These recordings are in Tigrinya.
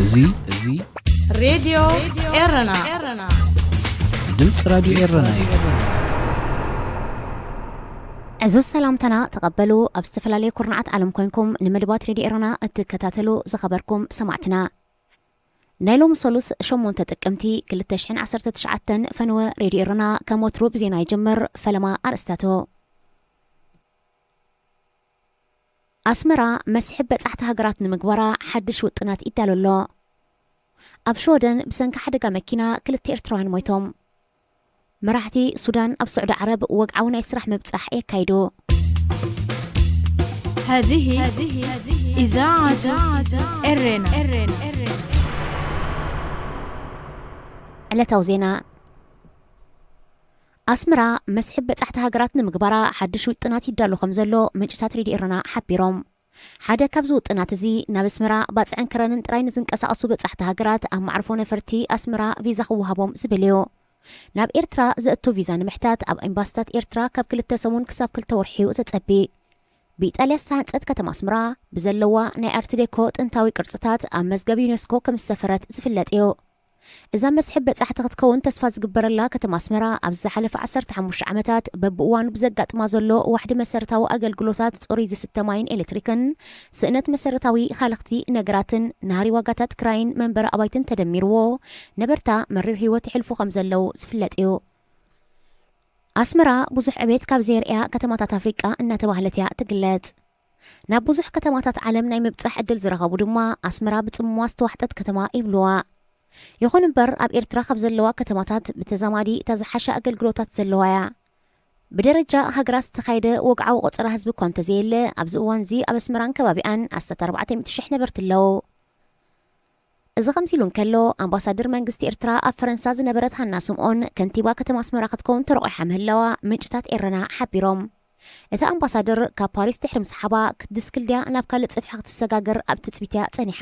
እዚ፣ እዚ ሬድዮ ኤረና፣ ድምፂ ራዲዮ ኤረና እዩ። ዕዙዝ ሰላምታና ተቐበሉ። ኣብ ዝተፈላለዩ ኩርናዓት ዓለም ኮይንኩም ንመደባት ሬድዮ ኤረና እትከታተሉ ዝኸበርኩም ሰማዕትና፣ ናይ ሎሚ ሰሉስ ሸሞንተ ጥቅምቲ ክልተ ሽሕን ዓሰርተ ትሽዓተን ፈነወ ሬድዮ ኤረና ከም ወትሩ ብዜና ይጅምር። ፈለማ ኣርእስታቱ። ኣስመራ መስሕብ በጻሕቲ ሃገራት ንምግባራ ሓድሽ ውጥናት ይዳሎ ኣሎ። ኣብ ሽወደን ብሰንኪ ሓደጋ መኪና ክልተ ኤርትራውያን ሞይቶም። መራሕቲ ሱዳን ኣብ ስዑዲ ዓረብ ወግዓዊ ናይ ስራሕ ምብጻሕ የካይዱ። هذه إذاعة إرينا. ዕለታዊ ዜና። ኣስመራ መስሕብ በጻሕቲ ሃገራት ንምግባራ ሓድሽ ውጥናት ይዳሎ ከም ዘሎ ምንጭታት ሬድዮ ኤረና ሓቢሮም። ሓደ ካብዚ ውጥናት እዚ ናብ ኣስመራ ባጽዕን ከረንን ጥራይ ንዝንቀሳቐሱ በጻሕቲ ሃገራት ኣብ መዕርፎ ነፈርቲ ኣስመራ ቪዛ ክወሃቦም ዝብል እዩ። ናብ ኤርትራ ዘእቱ ቪዛ ንምሕታት ኣብ ኤምባሲታት ኤርትራ ካብ ክልተ ሰሙን ክሳብ ክልተ ወርሒ እዩ ዘጸቢ። ብኢጣልያ ዝተሃንጸት ከተማ ኣስመራ ብዘለዋ ናይ ኣርት ዴኮ ጥንታዊ ቅርጽታት ኣብ መዝገብ ዩኔስኮ ከም ዝሰፈረት ዝፍለጥ እዩ። እዛ መስሕብ በጻሕቲ ክትከውን ተስፋ ዝግበረላ ከተማ ኣስመራ፣ ኣብዚ ዝሓለፈ ዓሰርተ ሓሙሽተ ዓመታት በብእዋኑ ብዘጋጥማ ዘሎ ዋሕዲ መሰረታዊ ኣገልግሎታት ጽሩይ ዝስተ ማይን ኤሌክትሪክን፣ ስእነት መሰረታዊ ሃለኽቲ ነገራትን ናህሪ ዋጋታት ክራይን መንበሪ ኣባይትን ተደሚርዎ፣ ነበርታ መሪር ህይወት የሕልፉ ከም ዘለዉ ዝፍለጥ እዩ። ኣስመራ ብዙሕ ዕቤት ካብ ዘየርእያ ከተማታት ኣፍሪቃ እናተባህለት እያ ትግለጽ። ናብ ብዙሕ ከተማታት ዓለም ናይ ምብጻሕ ዕድል ዝረኸቡ ድማ ኣስመራ ብጽምዋ ዝተዋሕጠት ከተማ ይብልዋ። ይኹን እምበር ኣብ ኤርትራ ካብ ዘለዋ ከተማታት ብተዛማዲ እታ ዝሓሸ ኣገልግሎታት ዘለዋ እያ። ብደረጃ ሃገራት ዝተኻየደ ወግዓዊ ቆጸራ ህዝቢ እኳ እንተዘየለ፣ ኣብዚ እዋን እዚ ኣብ ኣስመራን ከባቢኣን ኣስታት ኣርባዕተ ሚእቲ ሽሕ ነበርቲ ኣለዉ። እዚ ከምዚ ኢሉ እንከሎ፣ ኣምባሳደር መንግስቲ ኤርትራ ኣብ ፈረንሳ ዝነበረት ሃና ስምኦን ከንቲባ ከተማ ኣስመራ ክትከውን ተረቑሓ ምህላዋ ምንጭታት ኤረና ሓቢሮም። እታ ኣምባሳደር ካብ ፓሪስ ድሕሪ ምስሓባ ክትድስክል ድያ ናብ ካልእ ጽፍሒ ክትሰጋገር ኣብ ትጽቢት እያ ጸኒሓ።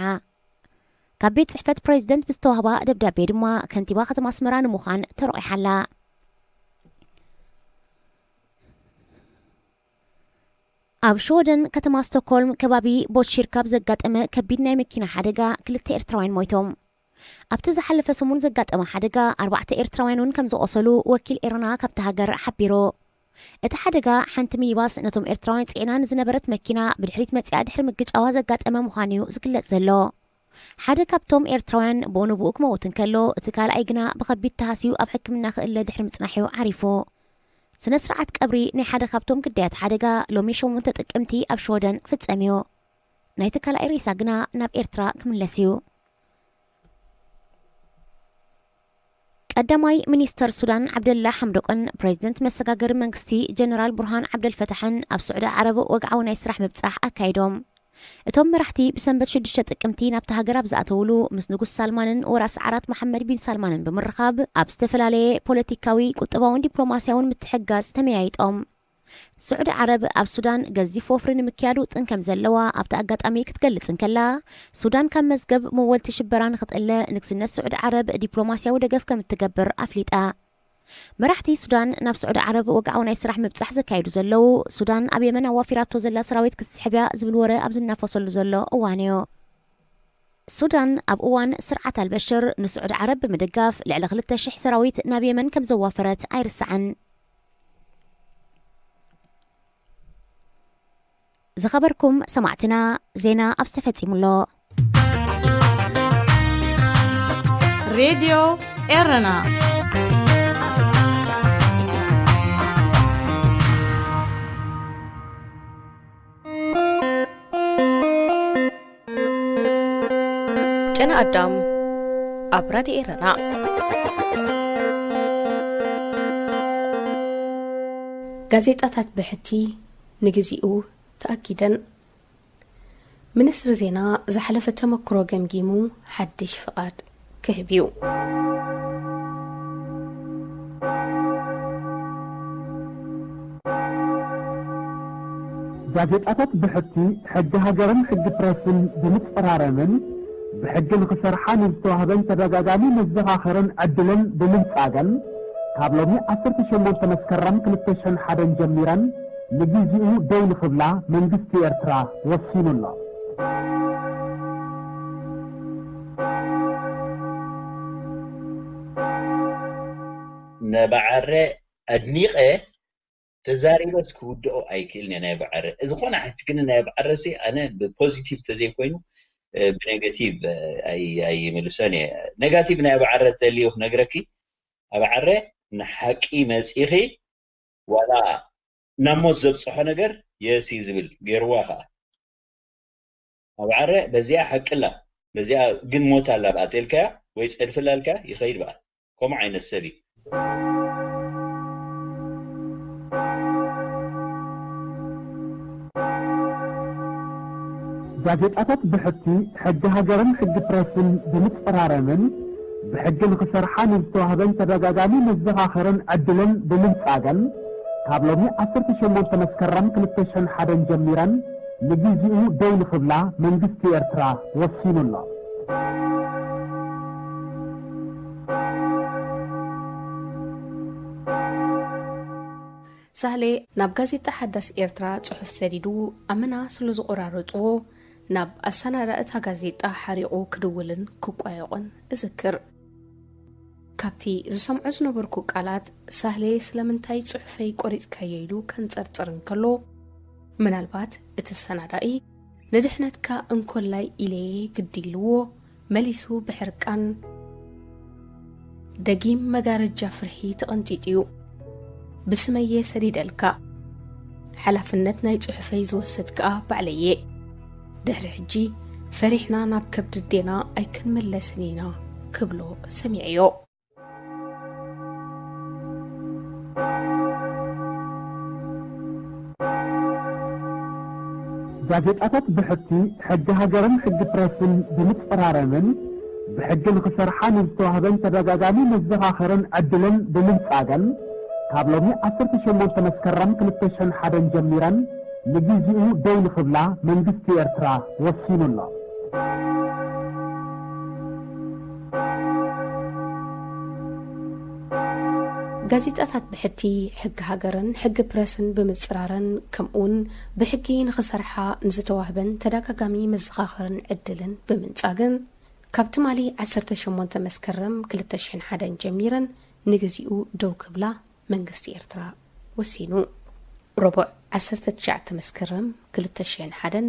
ካብ ቤት ጽሕፈት ፕሬዚደንት ብዝተዋህባ ደብዳቤ ድማ ከንቲባ ከተማ ኣስመራ ንምዃን ተረቑሓ ኣላ። ኣብ ሽወደን ከተማ ስቶክሆልም ከባቢ ቦትሺርካ ኣብ ዘጋጠመ ከቢድ ናይ መኪና ሓደጋ ክልተ ኤርትራውያን ሞይቶም። ኣብቲ ዝሓለፈ ሰሙን ዘጋጠመ ሓደጋ ኣርባዕተ ኤርትራውያን እውን ከም ዝቖሰሉ ወኪል ኤረና ካብቲ ሃገር ሓቢሩ። እቲ ሓደጋ ሓንቲ ሚኒባስ ነቶም ኤርትራውያን ጽዒና ንዝነበረት መኪና ብድሕሪት መጺኣ ድሕሪ ምግጫዋ ዘጋጠመ ምዃኑ እዩ ዝግለጽ ዘሎ። ሓደ ካብቶም ኤርትራውያን ብኡ ንብኡ ክመውት እንከሎ፣ እቲ ካልኣይ ግና ብኸቢድ ተሃስዩ ኣብ ሕክምና ክእለ ድሕሪ ምጽናሕ እዩ ዓሪፉ። ስነ ስርዓት ቀብሪ ናይ ሓደ ካብቶም ግዳያት ሓደጋ ሎሚ ሸሞንተ ጥቅምቲ ኣብ ሽወደን ክፍጸም እዩ። ናይቲ ካልኣይ ሬሳ ግና ናብ ኤርትራ ክምለስ እዩ። ቀዳማይ ሚኒስተር ሱዳን ዓብደላ ሓምዶቅን ፕሬዚደንት መሰጋገሪ መንግስቲ ጀነራል ቡርሃን ዓብደልፈታሕን ኣብ ስዑዲ ዓረብ ወግዓዊ ናይ ስራሕ ምብጻሕ ኣካይዶም። እቶም መራሕቲ ብሰንበት ሽዱሽተ ጥቅምቲ ናብቲ ሃገር ኣብ ዝኣተውሉ ምስ ንጉስ ሳልማንን ወራሲ ዓራት መሓመድ ቢን ሳልማንን ብምርኻብ ኣብ ዝተፈላለየ ፖለቲካዊ፣ ቁጠባውን ዲፕሎማስያውን ምትሕግጋዝ ተመያይጦም። ስዑዲ ዓረብ ኣብ ሱዳን ገዚፍ ወፍሪ ንምክያድ ውጥን ከም ዘለዋ ኣብቲ ኣጋጣሚ ክትገልጽ እንከላ፣ ሱዳን ካብ መዝገብ መወልቲ ሽበራ ንክትእለ ንግስነት ስዑዲ ዓረብ ዲፕሎማስያዊ ደገፍ ከም እትገብር ኣፍሊጣ። መራሕቲ ሱዳን ናብ ስዑዲ ዓረብ ወግዓዊ ናይ ስራሕ ምብጻሕ ዘካየዱ ዘለዉ፣ ሱዳን ኣብ የመን ኣዋፊራቶ ዘላ ሰራዊት ክትስሕብ እያ ዝብል ወረ ኣብ ዝናፈሰሉ ዘሎ እዋን እዩ። ሱዳን ኣብ እዋን ስርዓት ኣልበሽር ንስዑዲ ዓረብ ብምድጋፍ ልዕሊ ክልተ ሽሕ ሰራዊት ናብ የመን ከም ዘዋፈረት ኣይርሳዕን። ዝኸበርኩም ሰማዕትና፣ ዜና ኣብዚ ተፈጺሙ ኣሎ። ሬድዮ ኤረና። ጨና ኣዳም ኣብ ራድዮ ኤረና። ጋዜጣታት ብሕቲ ንግዚኡ ተኣጊደን። ሚኒስትሪ ዜና ዝሓለፈ ተመክሮ ገምጊሙ ሓድሽ ፍቓድ ክህብ እዩ። ጋዜጣታት ብሕቲ ሕጊ ሃገርን ሕጊ ፕረስን ብምጽራረምን ብሕጊ ንኽሰርሓ ንዝተዋህበን ተደጋጋሚ መዘኻኸርን ዕድልን ብምንጻገን ካብ ሎሚ ዓሰርተ ሸሞንተ መስከረም ክልተ ሽሕን ሓደን ጀሚረን ንግዜኡ ደው ንኽብላ መንግስቲ ኤርትራ ወሲኑ ኣሎ። ነባዓረ ኣድኒቐ ተዛሪበስ ክውድኦ ኣይክእልን እየ። ናይ ባዕረ ዝኾነ ሓንቲ ግን ናይ ባዕረሲ ኣነ ብፖዚቲቭ ተዘይኮይኑ ብኔጋቲቭ ኣይምልሰን እየ። ኔጋቲቭ ናይ ባዕረ ተልዩ ክነግረኪ፣ ኣብ ዓረ ንሓቂ መፂኺ ዋላ ናብ ሞት ዘብፅሖ ነገር የስ እዩ ዝብል ገይርዋ ከዓ ኣብ ዓረ በዚኣ ሓቅላ በዚኣ ግን ሞት ኣላ ብኣ ተልካያ ወይ ፀድፍላ ልካ ይኸይድ ብኣ። ከምኡ ዓይነት ሰብ እዩ። ጋዜጣታት ብሕቲ ሕጊ ሃገርን ሕጊ ፕረስን ብምፅራረምን ብሕጊ ንኽሰርሓ ንዝተዋህበን ተደጋጋሚ መዘኻኸርን ዕድልን ብምንጻገን ካብ ሎሚ ዓሰርተ ሸሞንተ መስከረም ክልተ ሽሕን ሓደን ጀሚረን ንግዚኡ ደው ንኽብላ መንግስቲ ኤርትራ ወሲኑ ኣሎ። ሳህሌ ናብ ጋዜጣ ሓዳስ ኤርትራ ጽሑፍ ሰዲዱ ኣመና ስለ ዝቖራረጽዎ ናብ ኣሰናዳእታ ጋዜጣ ሓሪቑ ክድውልን ክቋየቖን እዝክር። ካብቲ ዝሰምዖ ዝነበርኩ ቃላት ሳህሌ ስለምንታይ ጽሑፈይ ቆሪጽካዮ ኢሉ ከንጸርጽር እንከሎ ምናልባት እቲ ሰናዳኢ ንድሕነትካ እንኮላይ ኢለየ ግዲ ኢልዎ መሊሱ ብሕርቃን ደጊም መጋረጃ ፍርሒ ተቐንጢጡ እዩ። ብስመየ ሰዲደልካ። ሓላፍነት ናይ ጽሑፈይ ዝወስድ ከኣ ባዕለየ። ድሕሪ ሕጂ ፈሪሕና ናብ ከብዲ ኣዴና ኣይክንምለስን ኢና ክብሎ ሰሚዐዮ። ጋዜጣታት ብሕቲ ሕጊ ሃገርን ሕጊ ፕረስን ብምጽራረምን ብሕጊ ንኽሰርሓ ንዝተዋህበን ተደጋጋሚ መዘኻኸርን ዕድልን ብምንጻገን ካብ ሎሚ ዓሰርተ ሸሞንተ መስከረም ክልተ ሽሕን ሓደን ጀሚረን ንግዚኡ ደው ንኽብላ መንግስቲ ኤርትራ ወሲኑ ኣሎ። ጋዜጣታት ብሕቲ ሕጊ ሃገርን ሕጊ ፕረስን ብምጽራረን ከምኡውን ብሕጊ ንኽሰርሓ ንዝተዋህበን ተደጋጋሚ መዘኻኸርን ዕድልን ብምንጻግን ካብ ትማሊ ዓሰርተ ሸሞንተ መስከረም ክልተ ሽሕን ሓደን ጀሚረን ንግዚኡ ደው ክብላ መንግስቲ ኤርትራ ወሲኑ። ረቡዕ ዓሰርተ ትሽዓተ መስከረም ክልተ ሽሕን ሓደን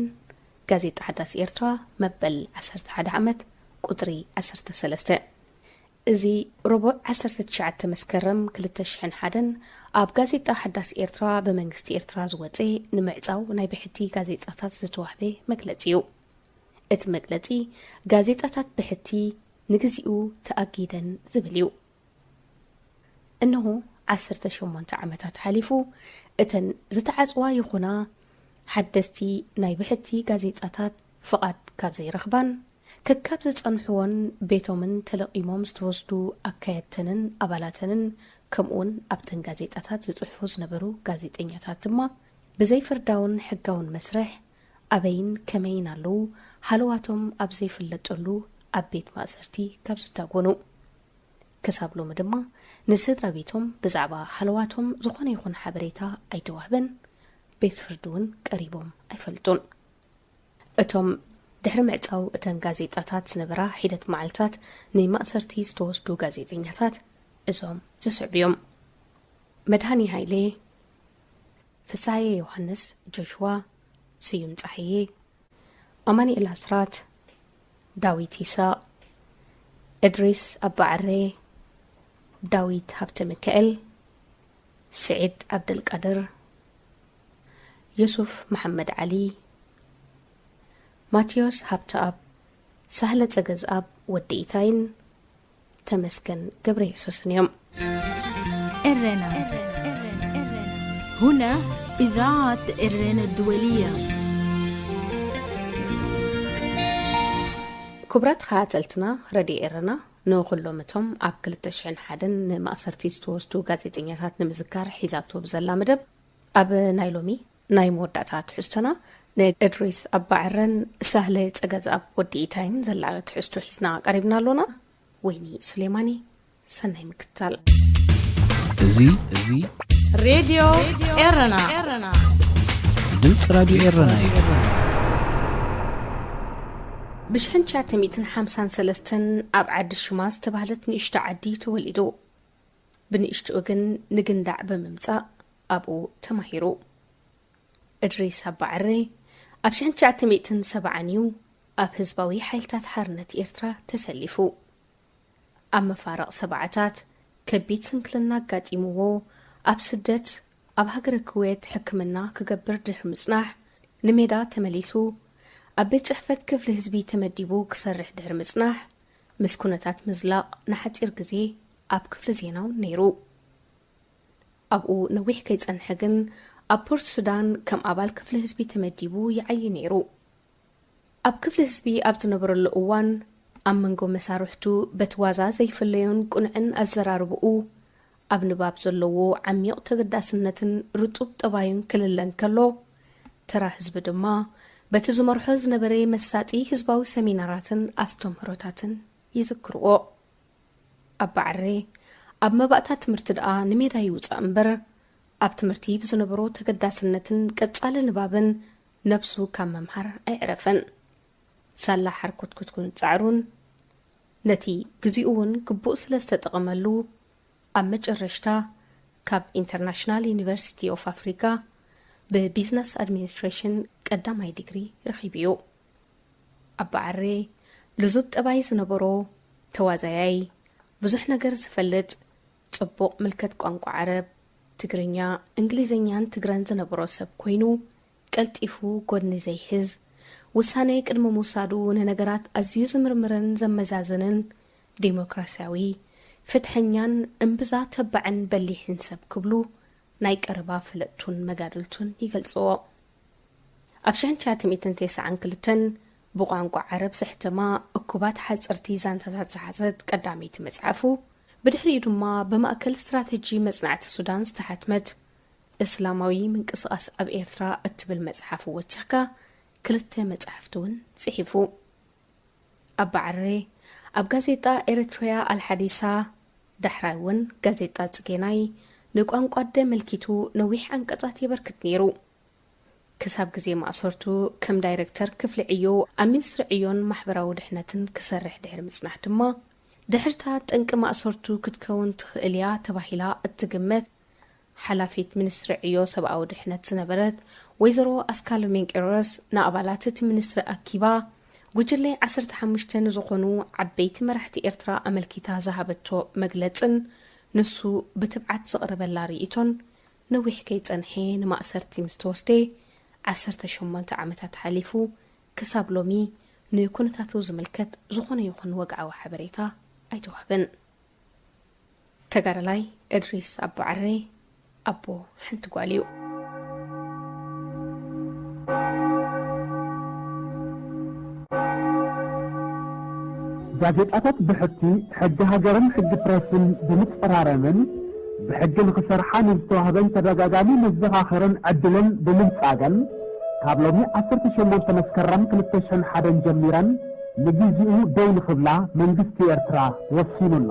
ጋዜጣ ሓዳስ ኤርትራ መበል ዓሰርተ ሓደ ዓመት ቁጽሪ ዓሰርተ ሰለስተ። እዚ ረቡዕ ዓሰርተ ትሽዓተ መስከረም ክልተ ሽሕን ሓደን ኣብ ጋዜጣ ሓዳስ ኤርትራ ብመንግስቲ ኤርትራ ዝወጸ ንምዕጻው ናይ ብሕቲ ጋዜጣታት ዝተዋህበ መግለጺ እዩ። እቲ መግለጺ ጋዜጣታት ብሕቲ ንግዚኡ ተኣጊደን ዝብል እዩ። እንሆ ዓሰርተ ሸሞንተ ዓመታት ሓሊፉ እተን ዝተዓጽዋ ይኹና ሓደስቲ ናይ ብሕቲ ጋዜጣታት ፍቓድ ካብ ዘይረኽባን ከካብ ዝጸንሕዎን ቤቶምን ተለቒሞም ዝተወስዱ ኣካየድተንን ኣባላተንን ከምኡውን ኣብተን ጋዜጣታት ዝጽሕፉ ዝነበሩ ጋዜጠኛታት ድማ ብዘይፍርዳውን ሕጋውን መስርሕ ኣበይን ከመይን ኣለዉ ሃለዋቶም ኣብ ዘይፍለጠሉ ኣብ ቤት ማእሰርቲ ካብ ዝዳጎኑ ክሳብ ሎሚ ድማ ንስድራ ቤቶም ብዛዕባ ሃለዋቶም ዝኾነ ይኹን ሓበሬታ ኣይተዋህበን፣ ቤት ፍርዲ እውን ቀሪቦም ኣይፈልጡን። እቶም ድሕሪ ምዕጻው እተን ጋዜጣታት ዝነበራ ሒደት መዓልታት ንማእሰርቲ ዝተወስዱ ጋዜጠኛታት እዞም ዝስዕቡ እዮም። መድሃኒ ሃይሌ፣ ፍስሃየ ዮሃንስ፣ ጆሽዋ፣ ስዩም ጸሃየ፣ ኣማኑኤል ኣስራት፣ ዳዊት ይስሐቕ፣ እድሪስ ኣባዓረ፣ ዳዊት ሃብተሚካኤል፣ ስዒድ ዓብደልቃድር፣ ዩሱፍ መሓመድ ዓሊ፣ ማቴዎስ ሃብተኣብ፣ ሳህለ ጸገዝኣብ ወዲ ኢታይን ተመስገን ገብረየሱስን እዮም። ኤረና هنا إذاعة إرينا الدولية. ክቡራት ተኸታተልትና ረድዮ ኤረና ንኹሎም እቶም ኣብ ክልተ ሽሕን ሓደን ንማእሰርቲ ዝተወስዱ ጋዜጠኛታት ንምዝካር ሒዛቶ ብዘላ መደብ ኣብ ናይ ሎሚ ናይ መወዳእታ ትሕዝቶና ንእድሪስ ኣባዕረን ሳህለ ጸገዝኣብ ወዲ ኢታይን ዘላ ትሕዝቶ ሒዝና ቀሪብና ኣሎና። ወይኒ ሱሌማኒ፣ ሰናይ ምክትታል። እዚ እዚ ሬድዮ ኤረና ድምፂ ራድዮ ኤረና እዩ። ብሽሕን ትሽዓተ ሚእትን ሓምሳን ሰለስተን ኣብ ዓዲ ሽማ ዝተባህለት ንእሽቶ ዓዲ ተወሊዱ። ብንእሽትኡ ግን ንግንዳዕ ብምምጻእ ኣብኡ ተማሂሩ። እድሪስ ኣባዕሬ ኣብ ሽሕን ትሽዓተ ሚእትን ሰብዓን እዩ ኣብ ህዝባዊ ሓይልታት ሓርነት ኤርትራ ተሰሊፉ። ኣብ መፋርቕ ሰብዓታት ከቢድ ስንክልና ኣጋጢምዎ ኣብ ስደት ኣብ ሃገረ ኩዌት ሕክምና ክገብር ድሕሪ ምጽናሕ ንሜዳ ተመሊሱ ኣብ ቤት ጽሕፈት ክፍሊ ህዝቢ ተመዲቡ ክሰርሕ ድሕሪ ምጽናሕ ምስ ኩነታት ምዝላቕ ንሓጺር ግዜ ኣብ ክፍሊ ዜና እውን ነይሩ። ኣብኡ ነዊሕ ከይጸንሐ ግን ኣብ ፖርት ሱዳን ከም ኣባል ክፍሊ ህዝቢ ተመዲቡ ይዓዪ ነይሩ። ኣብ ክፍሊ ህዝቢ ኣብ ዝነበረሉ እዋን ኣብ መንጎ መሳርሕቱ በቲ ዋዛ ዘይፍለዮን ቅኑዕን ኣዘራርብኡ ኣብ ንባብ ዘለዎ ዓሚቕ ተገዳስነትን ርጡብ ጠባዩን ክልለ እንከሎ ተራ ህዝቢ ድማ በቲ ዝመርሖ ዝነበረ መሳጢ ህዝባዊ ሰሚናራትን ኣስተምህሮታትን ይዝክርዎ። ኣባዕሬ ኣብ መባእታ ትምህርቲ ደኣ ንሜዳ ይውጻእ እምበር ኣብ ትምህርቲ ብዝነበሮ ተገዳስነትን ቀጻሊ ንባብን ነብሱ ካብ ምምሃር ኣይዕረፈን። ሳላ ሓርኮትኮትኩን ጻዕሩን ነቲ ግዚኡ እውን ግቡእ ስለ ዝተጠቐመሉ ኣብ መጨረሽታ ካብ ኢንተርናሽናል ዩኒቨርሲቲ ኦፍ ኣፍሪካ ብቢዝነስ ኣድሚኒስትሬሽን ቀዳማይ ዲግሪ ረኺቡ እዩ። ኣባዕሬ ልዙብ ጠባይ ዝነበሮ ተዋዛያይ ብዙሕ ነገር ዝፈልጥ ጽቡቕ ምልከት ቋንቋ ዓረብ፣ ትግርኛ፣ እንግሊዝኛን ትግረን ዝነበሮ ሰብ ኮይኑ ቀልጢፉ ጎድኒ ዘይሕዝ ውሳነ ቅድሚ ምውሳዱ ንነገራት ኣዝዩ ዝምርምርን ዘመዛዝንን ዲሞክራሲያዊ ፍትሐኛን እምብዛ ተባዕን በሊሕን ሰብ ክብሉ ናይ ቀረባ ፈለጥቱን መጋድልቱን ይገልጽዎ። ኣብ ሽሕን ትሽዓተ ሚእትን ተስዓን ክልተን ብቋንቋ ዓረብ ዘሕተማ እኩባት ሓጸርቲ ዛንታታት ዝሓዘት ቀዳመይቲ መጽሓፉ ብድሕሪኡ ድማ ብማእከል ስትራተጂ መጽናዕቲ ሱዳን ዝተሓትመት እስላማዊ ምንቅስቓስ ኣብ ኤርትራ እትብል መጽሓፍ ወሲኽካ ክልተ መጻሕፍቲ እውን ጽሒፉ። ኣባዕሬ ኣብ ጋዜጣ ኤረትርያ ኣልሓዲሳ ዳሕራይ እውን ጋዜጣ ጽጌናይ ንቋንቋ ኣደ መልኪቱ ነዊሕ ዓንቀጻት የበርክት ነይሩ። ክሳብ ግዜ ማእሰርቱ ከም ዳይረክተር ክፍሊ ዕዮ ኣብ ሚኒስትሪ ዕዮን ማሕበራዊ ድሕነትን ክሰርሕ ድሕሪ ምጽናሕ ድማ ድሕርታ ጠንቂ ማእሰርቱ ክትከውን ትኽእል እያ ተባሂላ እትግመት ሓላፊት ሚኒስትሪ ዕዮ ሰብኣዊ ድሕነት ዝነበረት ወይዘሮ ኣስካሉ ሜንቄሮስ ንኣባላት እቲ ሚኒስትሪ ኣኪባ ጉጅለ ዓሰርተ ሓሙሽተ ንዝኾኑ ዓበይቲ መራሕቲ ኤርትራ ኣመልኪታ ዝሃበቶ መግለጽን ንሱ ብትብዓት ዘቕረበላ ርእይቶን ነዊሕ ከይጸንሐ ንማእሰርቲ ምስ ተወስደ ዓሰርተ ሸሞንተ ዓመታት ሓሊፉ ክሳብ ሎሚ ንኩነታቱ ዝምልከት ዝኾነ ይኹን ወግዓዊ ሓበሬታ ኣይተዋህበን። ተጋዳላይ እድሪስ ኣቦዓሬ ኣቦ ሓንቲ ጓል እዩ። ጋዜጣታት ብሕቲ ሕጊ ሃገርን ሕጊ ፕረስን ብምጽራረምን ብሕጊ ንኽሰርሓ ንዝተዋህበን ተደጋጋሚ መዘኻኸርን ዕድልን ብምንጻገን ካብ ሎሚ ዓሰርተ ሸሞንተ መስከረም ክልተ ሽሕን ሓደን ጀሚረን ንግዜኡ ደው ንኽብላ መንግስቲ ኤርትራ ወሲኑ ኣሎ።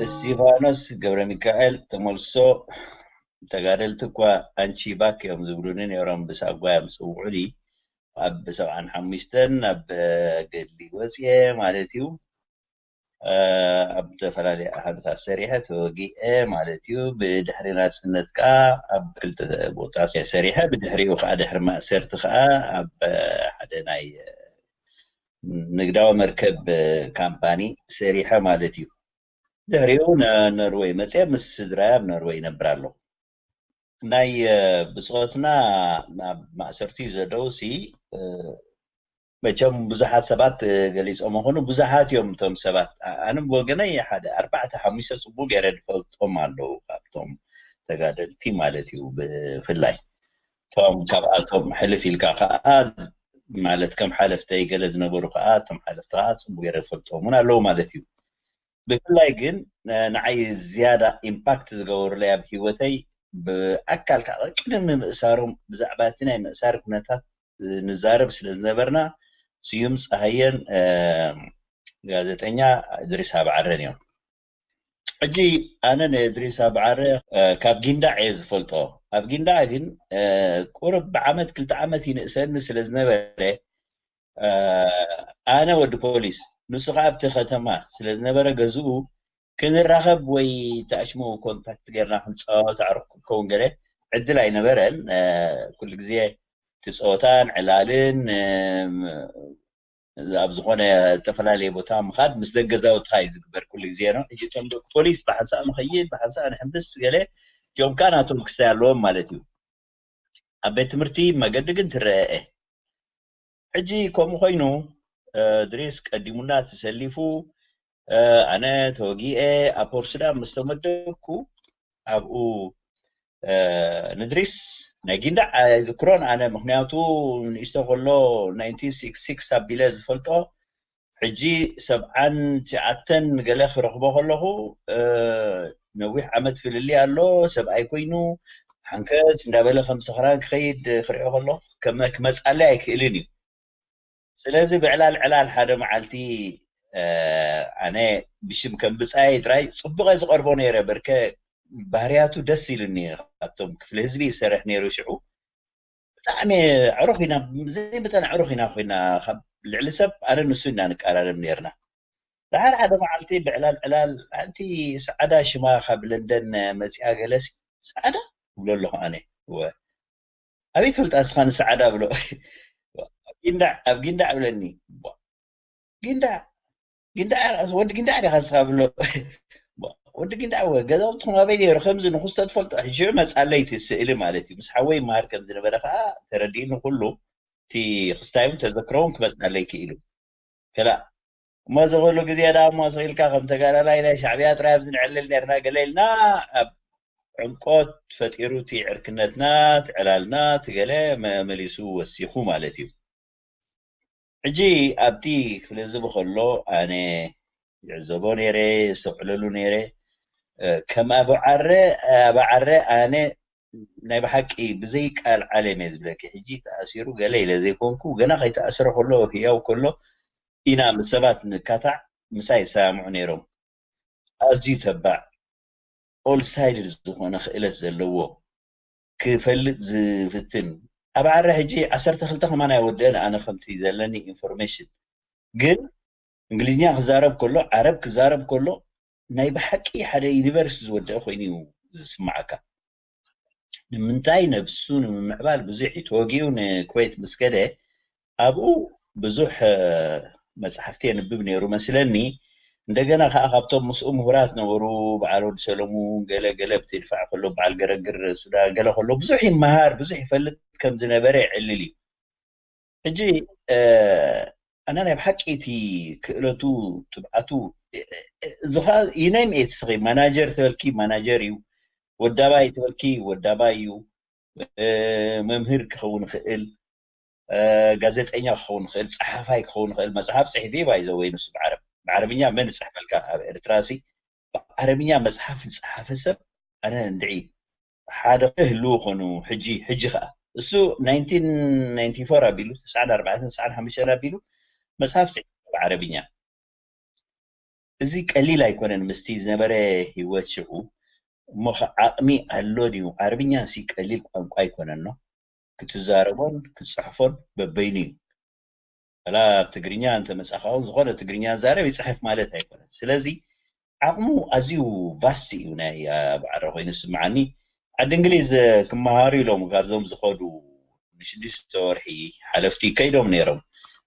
እስቲፋኖስ ገብረሚካኤል ተመልሶ ተጋደልቲ እኳ ኣንቺ ባክ እዮም ዝብሉኒ ነይሮም ብሳጓ እዮም ዝፅውዑኒ ኣብ ሰብዓን ሓሙሽተን ኣብ ገድሊ ወፅየ ማለት እዩ ኣብ ዝተፈላለዩ ኣሃዱታት ሰሪሐ ተወጊአ ማለት እዩ ብድሕሪ ናፅነት ከዓ ኣብ ክልተ ቦታ ሰሪሐ ብድሕሪኡ ከዓ ድሕሪ ማእሰርቲ ከዓ ኣብ ሓደ ናይ ንግዳዊ መርከብ ካምፓኒ ሰሪሐ ማለት እዩ ድሕሪኡ ንኖርወይ መፅየ ምስ ስድራይ ኣብ ኖርወይ ይነብር ኣለኹ ናይ ብፆትና ናብ ማእሰርቲ ዘለዉ ሲ መቸም ብዙሓት ሰባት ገሊፆም ይኾኑ ብዙሓት እዮም እቶም ሰባት ኣነ ብወገነይ ሓደ ኣርባዕተ ሓሙሽተ ፅቡቅ ገይረ ዝፈልጦም ኣለዉ ካብቶም ተጋደልቲ ማለት እዩ ብፍላይ እቶም ካብኣቶም ሕልፍ ኢልካ ከዓ ማለት ከም ሓለፍተይ ገለ ዝነበሩ ከዓ እቶም ሓለፍቲ ከዓ ፅቡቅ ገይረ ዝፈልጦም እውን ኣለዉ ማለት እዩ ብፍላይ ግን ንዓይ ዝያዳ ኢምፓክት ዝገበሩለይ ኣብ ሂወተይ ብኣካል ከዓ ቅድሚ ምእሳሮም ብዛዕባ እቲ ናይ ምእሳር ኩነታት ንዛረብ ስለ ዝነበርና ስዩም ፀሃየን ጋዜጠኛ እድሪስ ኣብዓረን እዮም ሕጂ ኣነ ንእድሪስ ኣብዓረ ካብ ጊንዳዕ እየ ዝፈልጦ ኣብ ጊንዳዕ ግን ቁርብ ብዓመት ክልተ ዓመት ይንእሰኒ ስለ ዝነበረ ኣነ ወዲ ፖሊስ፣ ንሱ ከዓ ኣብቲ ከተማ ስለ ዝነበረ ገዝኡ ክንራኸብ ወይ ተኣሽሙ ኮንታክት ጌርና ክንፃወት ኣዕሩኽ ክትከውን ገለ ዕድል ኣይነበረን። ኩሉ ግዜ እቲ ፀወታን ዕላልን ኣብ ዝኾነ ዝተፈላለየ ቦታ ምኻድ ምስ ደገዛውትኻ እዩ ዝግበር ኩሉ ግዜ ነው። ሕጂ እቶም ደቂ ፖሊስ ብሓንሳእ ንኸይድ ብሓንሳእ ንሕምብስ ገለ እቲኦም ከዓ ናቶም ክስታይ ኣለዎም ማለት እዩ። ኣብ ቤት ትምህርቲ መገዲ ግን ትረአ። ሕጂ ከምኡ ኮይኑ ድሪስ ቀዲሙና ተሰሊፉ፣ ኣነ ተወጊኤ ኣብ ፖርስዳም ምስ ተመደብኩ ኣብኡ ንድሪስ ናይ ጊንዳዕ ኣይዝክሮን ኣነ፣ ምክንያቱ ንእሽቶ ከሎ ናይንቲን ሲክስቲ ሲክስ ኣቢለ ዝፈልጦ፣ ሕጂ ሰብዓን ትሽዓተን ገለ ክረኽቦ ከለኹ ነዊሕ ዓመት ፍልልይ ኣሎ። ሰብኣይ ኮይኑ ሓንከት እንዳበለ ከም ሰኽራን ክኸይድ ክሪኦ ከለኹ ክመፃለይ ኣይክእልን እዩ። ስለዚ ብዕላል ዕላል ሓደ መዓልቲ ኣነ ብሽም ከም ብፃይ ጥራይ ፅቡቐ ዝቐርቦ ነይረ። በርከ ባህርያቱ ደስ ኢሉኒ። ካብቶም ክፍሊ ህዝቢ ይሰርሕ ነይሩ ሽዑ። ብጣዕሚ ኣዕሩኽ ኢና፣ ዘይመጠን ኣዕሩኽ ኢና ኮይና፣ ካብ ልዕሊ ሰብ ኣነ ንሱ ኢና ንቀራረብ ነይርና። ድሓር ሓደ መዓልቲ ብዕላል ዕላል ሓንቲ ሰዓዳ ሽማ ካብ ለንደን መፂኣ ገለሲ ሰዓዳ እብሎ ኣለኹ ኣነ። እወ ኣበይ ትፈልጣ እስኻ ንሰዓዳ ብሎ። ኣብ ጊንዳዕ ኣብ ጊንዳዕ ብለኒ። ጊንዳዕ ጊንዳዕ ወዲ ጊንዳዕ ዲኻ እስኻ ብሎ። ወዲ ጊንዳዕ ወ ገዛውትኹም ኣበይ ነይሩ ከምዚ ንኹስተ ትፈልጦ ሽዑ መፃለይ እቲ ስእሊ ማለት እዩ። ምስ ሓወይ ይመሃር ከም ዝነበረ ከዓ ተረዲእኒ። ኩሉ እቲ ክስታይ እውን ተዘክሮ እውን ክመፅኣለይ ክኢሉ። ከላ እሞ እዚ ኩሉ ግዜ ደኣ እሞ ስቕ ኢልካ ከም ተጋዳላይ ናይ ሻዕብያ ጥራይ ኣብዚ ንዕልል ነርና ገለ ኢልና ኣብ ዕምቆት ፈጢሩ እቲ ዕርክነትና፣ እቲ ዕላልና፣ እቲ ገለ መመሊሱ ወሲኹ ማለት እዩ። ሕጂ ኣብቲ ክፍለ ዝብ ከሎ ኣነ ይዕዘቦ ነይረ፣ የስተውዕለሉ ነይረ። ከም ኣበዓረ ኣበዓረ ኣነ ናይ ብሓቂ ብዘይ ቃል ዓለም እየ ዝብለኪ። ሕጂ ተኣሲሩ ገለ ኢለ ዘይኮንኩ፣ ገና ከይተኣስረ ከሎ ህያው ከሎ ኢና ምስ ሰባት ንካታዕ ምሳይ ይሰማምዑ ነይሮም። ኣዝዩ ተባዕ ኦል ሳይድድ ዝኾነ ክእለት ዘለዎ ክፈልጥ ዝፍትን ኣብ ዓረ ሕጂ ዓሰርተ ክልተ ከማን ኣይወደአን ኣነ ከምቲ ዘለኒ ኢንፎርሜሽን ግን እንግሊዝኛ ክዛረብ ከሎ ዓረብ ክዛረብ ከሎ ናይ ብሓቂ ሓደ ዩኒቨርስ ዝወደአ ኮይኑ እዩ ዝስማዓካ። ንምንታይ ነብሱ ንምምዕባል ብዙሕ እዩ ተወጊኡ ንኩዌት ምስ ከደ ኣብኡ ብዙሕ መፅሓፍቲ የንብብ ነይሩ መስለኒ። እንደገና ከዓ ካብቶም ምስኡ ምሁራት ነበሩ በዓል ወዲ ሰለሙን ገለ ገለ ብትድፋዕ ከሎ በዓል ገረግር ሱዳን ገለ ከሎ ብዙሕ ይመሃር ብዙሕ ይፈልጥ ከም ዝነበረ ይዕልል እዩ። ሕጂ ኣነ ናይ ብሓቂ እቲ ክእለቱ ትብዓቱ ዝኻ ይነም ኤት ስኺ ማናጀር ትበልኪ ማናጀር እዩ፣ ወዳባይ ትበልኪ ወዳባይ እዩ፣ መምህር ክኸውን ይኽእል፣ ጋዜጠኛ ክኸውን ይኽእል፣ ፀሓፋይ ክኸውን ይኽእል። መፅሓፍ ፅሒፊ ባይዘወይ ንሱ ብዓረብ ብዓረብኛ መን ይፅሕፈልካ ኣብ ኤርትራ ሲ ብዓረብኛ መፅሓፍ ዝፀሓፈ ሰብ ኣነ እንድዒ ሓደ ክህልው ኮኑ። ሕጂ ሕጂ ከዓ እሱ ናይንቲን ናይንቲ ፎር ኣቢሉ ተስዓን ኣርባዕተን ተስዓን ሓሙሽተን ኣቢሉ መፅሓፍ ፅሒፉ ብዓረብኛ። እዚ ቀሊል ኣይኮነን ምስቲ ዝነበረ ህይወት ሽዑ። እሞ ዓቕሚ ኣሎ ድዩ? ዓረብኛ ሲ ቀሊል ቋንቋ ኣይኮነን ነው ክትዛረቦን ክትፅሕፎን በበይኑ እዩ። ወላ ኣብ ትግርኛ እንተመፃኻ እውን ዝኾነ ትግርኛ ዛረብ ይፅሕፍ ማለት ኣይኮነን። ስለዚ ዓቕሙ ኣዝዩ ቫስት እዩ ናይ ኣብ ዓረ ኮይኑ ዝስምዓኒ። ዓዲ እንግሊዝ ክመሃሩ ኢሎም ካብዞም ዝኸዱ ንሽዱሽተ ወርሒ ሓለፍቲ ከይዶም ነይሮም።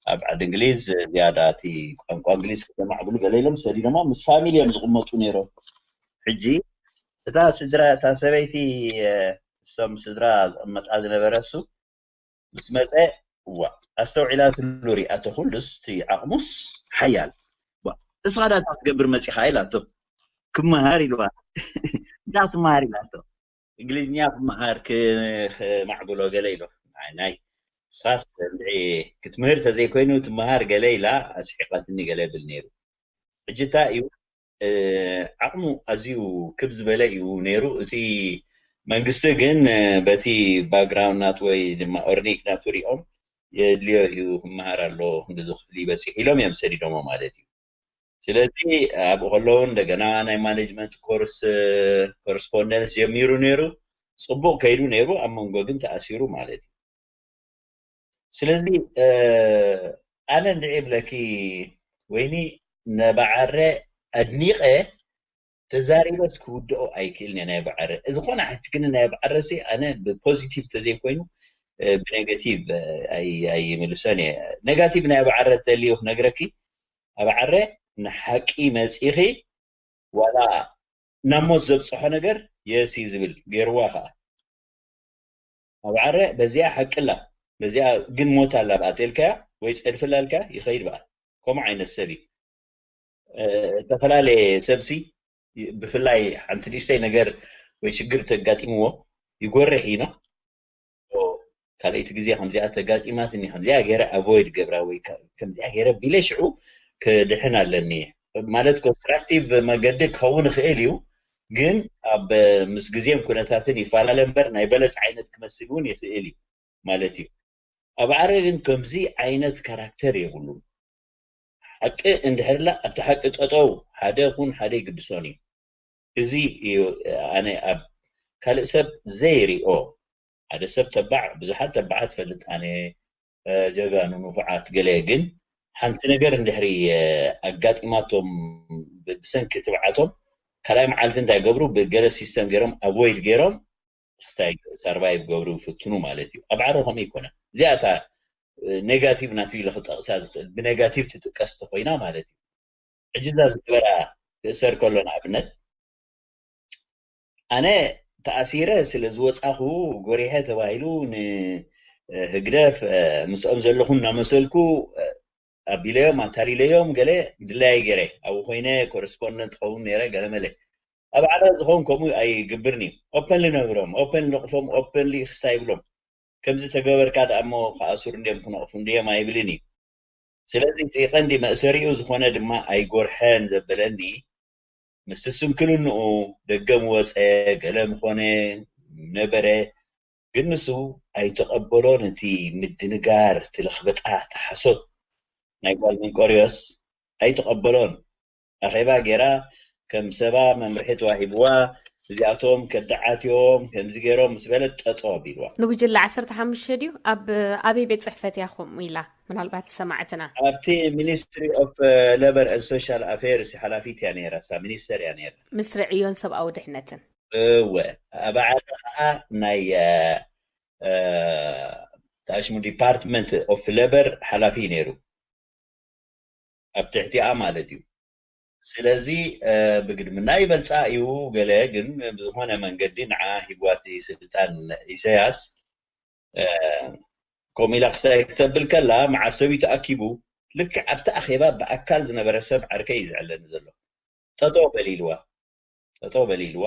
ኣብ ዓዲ እንግሊዝ ዝያዳ እቲ ቋንቋ እንግሊዝ ክተማዕብሉ ገለ ኢሎም ሰዲዶማ ምስ ፋሚሊ እዮም ዝቕመጡ ነይሮም። ሕጂ እታ ስድራ እታ ሰበይቲ እሶም ስድራ ዝቕመጣ ዝነበረ እሱ ምስ መፀ እዋ ኣስተውዒላትሉ ሪኣቶ ኩሉስ እቲ ዓቕሙስ ሓያል እዋ እስኻ ዳታ ክትገብር መፂኻ ኢላቶ ክመሃር ኢልዋ እንታይ ክትመሃር ኢላቶ እንግሊዝኛ ክመሃር ክማዕብሎ ገለ ኢሎ ናይ ስኻስ ክትምህር ተዘይኮይኑ ትመሃር ገለ ኢላ ኣስሒቐትኒ ገለ ብል ነይሩ ሕጂ እንታይ እዩ ዓቕሙ ኣዝዩ ክብ ዝበለ እዩ ነይሩ። እቲ መንግስቲ ግን በቲ ባክግራውንድ ናቱ ወይ ድማ ኦርኒክ ናቱ ሪኦም የድልዮ እዩ ክመሃር ኣሎ ክንድዚ ክፍሊ ይበፅሕ ኢሎም እዮም ሰዲዶሞ ማለት እዩ። ስለዚ ኣብኡ ከለዉ እንደገና ናይ ማኔጅመንት ኮርስ ኮረስፖንደንስ ጀሚሩ ነይሩ። ፅቡቕ ከይዱ ነይሩ፣ ኣብ መንጎ ግን ተኣሲሩ ማለት እዩ። ስለዚ ኣነ እንድዒ ብለኪ ወይኒ፣ ነባዓረ ኣድኒቐ ተዛሪበስ ክውድኦ ኣይክእልን እየ። ናይ ባዕረ ዝኾነ ሓቲ ግን ናይ ባዕረ ሲ ኣነ ብፖዚቲቭ ተዘይኮይኑ ብኔጋቲቭ ኣይምልሰን እየ። ኔጋቲቭ ናይ ባዕረ ተልዩ ክነግረኪ፣ ኣብ ዓረ ንሓቂ መፂኺ ዋላ ናብ ሞት ዘብፅሖ ነገር የስ እዩ ዝብል ገይርዋ ከዓ ኣብ ዓረ በዚኣ ሓቅላ በዚኣ ግን ሞት ኣላ ብኣተልካያ ወይ ፀድፍላ ኣልካ ይኸይድ በኣ። ከምኡ ዓይነት ሰብ እዩ። ዝተፈላለየ ሰብሲ ብፍላይ ሓንቲ ንእሽተይ ነገር ወይ ሽግር ተጋጢምዎ ይጎርሕ እዩ። ካልኣይቲ ግዜ ከምዚኣ ተጋጢማትኒ ከምዚኣ ገይረ ኣቮይድ ገብራ ወይ ከምዚኣ ገይረ ቢለ ሽዑ ክድሕን ኣለኒ ማለት ኮንስትራክቲቭ መገዲ ክኸውን ይኽእል እዩ። ግን ኣብ ምስ ግዜን ኩነታትን ይፈላለ እምበር ናይ በለስ ዓይነት ክመስል እውን ይኽእል እዩ ማለት እዩ። ኣብ ዓረ ግን ከምዚ ዓይነት ካራክተር የብሉን። ሓቂ እንድሕርላ ኣብቲ ሓቂ ጠጠው ሓደ ኩን ሓደ ይግድሶን እዩ። እዚ እዩ ኣነ ኣብ ካልእ ሰብ ዘይሪኦ። ሓደ ሰብ ተባዕ ብዙሓት ተባዓት ፈልጥ ኣነ ጀጋኑ ንፉዓት ገለ ግን ሓንቲ ነገር እንድሕሪ ኣጋጢማቶም ብሰንኪ ትብዓቶም ካልኣይ መዓልቲ እንታይ ገብሩ ብገለ ሲስተም ገይሮም ኣቮይድ ገይሮም ክስታይ ሰርቫይቭ ገብሩ ይፍትኑ ማለት እዩ። ኣብ ዓረ ከምኡ ይኮነ እዚኣታ ኔጋቲቭ ናቱ ኢለ ክጠቕሳ ዝኽእል ብኔጋቲቭ ትጥቀስ ተኮይና ማለት እዩ። ሕጂ እዛ ዝነበራ ክእሰር ከሎ ንኣብነት ኣነ ተኣሲረ ስለ ዝወፃኹ ጎሪሐ ተባሂሉ ንህግደፍ ምስኦም ዘለኹ እናመሰልኩ ኣቢለዮም ኣታሊለዮም ገለ ድላየ ገይረ ኣብኡ ኮይነ ኮረስፖንደንት ኸውን ነይረ ገለመለ ኣብ ዓረ ዝኸውን ከምኡ ኣይግብርን እዩ። ኦፐንሊ ነግሮም ኦፐንሊ ነቕፎም ኦፐንሊ ክስታ ይብሎም ከምዚ ተገበርካ ደኣ እሞ ክኣስሩ እንድዮም ክነቕፉ እንድዮም ኣይብልን እዩ። ስለዚ እቲ ቀንዲ መእሰሪኡ ዝኾነ ድማ ኣይጎርሐን ዘበለኒ ምስቲ ስንክልንኡ ደገ ምወፀ ገለ ምኾነ ነበረ ግን ንሱ ኣይተቐበሎን እቲ ምድንጋር እቲ ለኽበጣ እቲ ሓሶት ናይ ጓል መንቆርዮስ ኣይተቐበሎን ኣኼባ ገይራ ከም ሰባ መምርሒ ተዋሂብዋ እዚኣቶም ከዳዓት እዮም ከምዚ ገይሮም ምስ በለት ጠጦ ኣቢልዋ። ንጉጅለ ዓሰርተ ሓሙሽተ ድዩ ኣብ ኣበይ ቤት ፅሕፈት እያ ከምኡ ኢላ? ምናልባት ሰማዕትና ኣብቲ ሚኒስትሪ ኦፍ ሌበር ኤንድ ሶሻል ኣፌርስ ሓላፊት እያ ነይራ እሳ ሚኒስተር እያ ነይራ። ምስሪ ዕዮን ሰብኣዊ ድሕነትን እወ ኣብ ዓዲ ከዓ ናይ ታሽሙ ዲፓርትመንት ኦፍ ሌበር ሓላፊ እዩ ነይሩ ኣብ ትሕቲኣ ማለት እዩ። ስለዚ ብግድምና ይበልፃ እዩ ገለ ግን ብዝኾነ መንገዲ ንዓ ሂጓቲ ስልጣን ኢሰያስ ከምኡ ኢላ ክሳይ ክተብል ከላ መዓሰብ ተኣኪቡ ልክዕ ኣብቲ ኣኼባ ብኣካል ዝነበረ ሰብ ዓርከይ እዩ ዝዕለኒ ዘሎ ጠጦ በሊልዋ ጠጦ በሊልዋ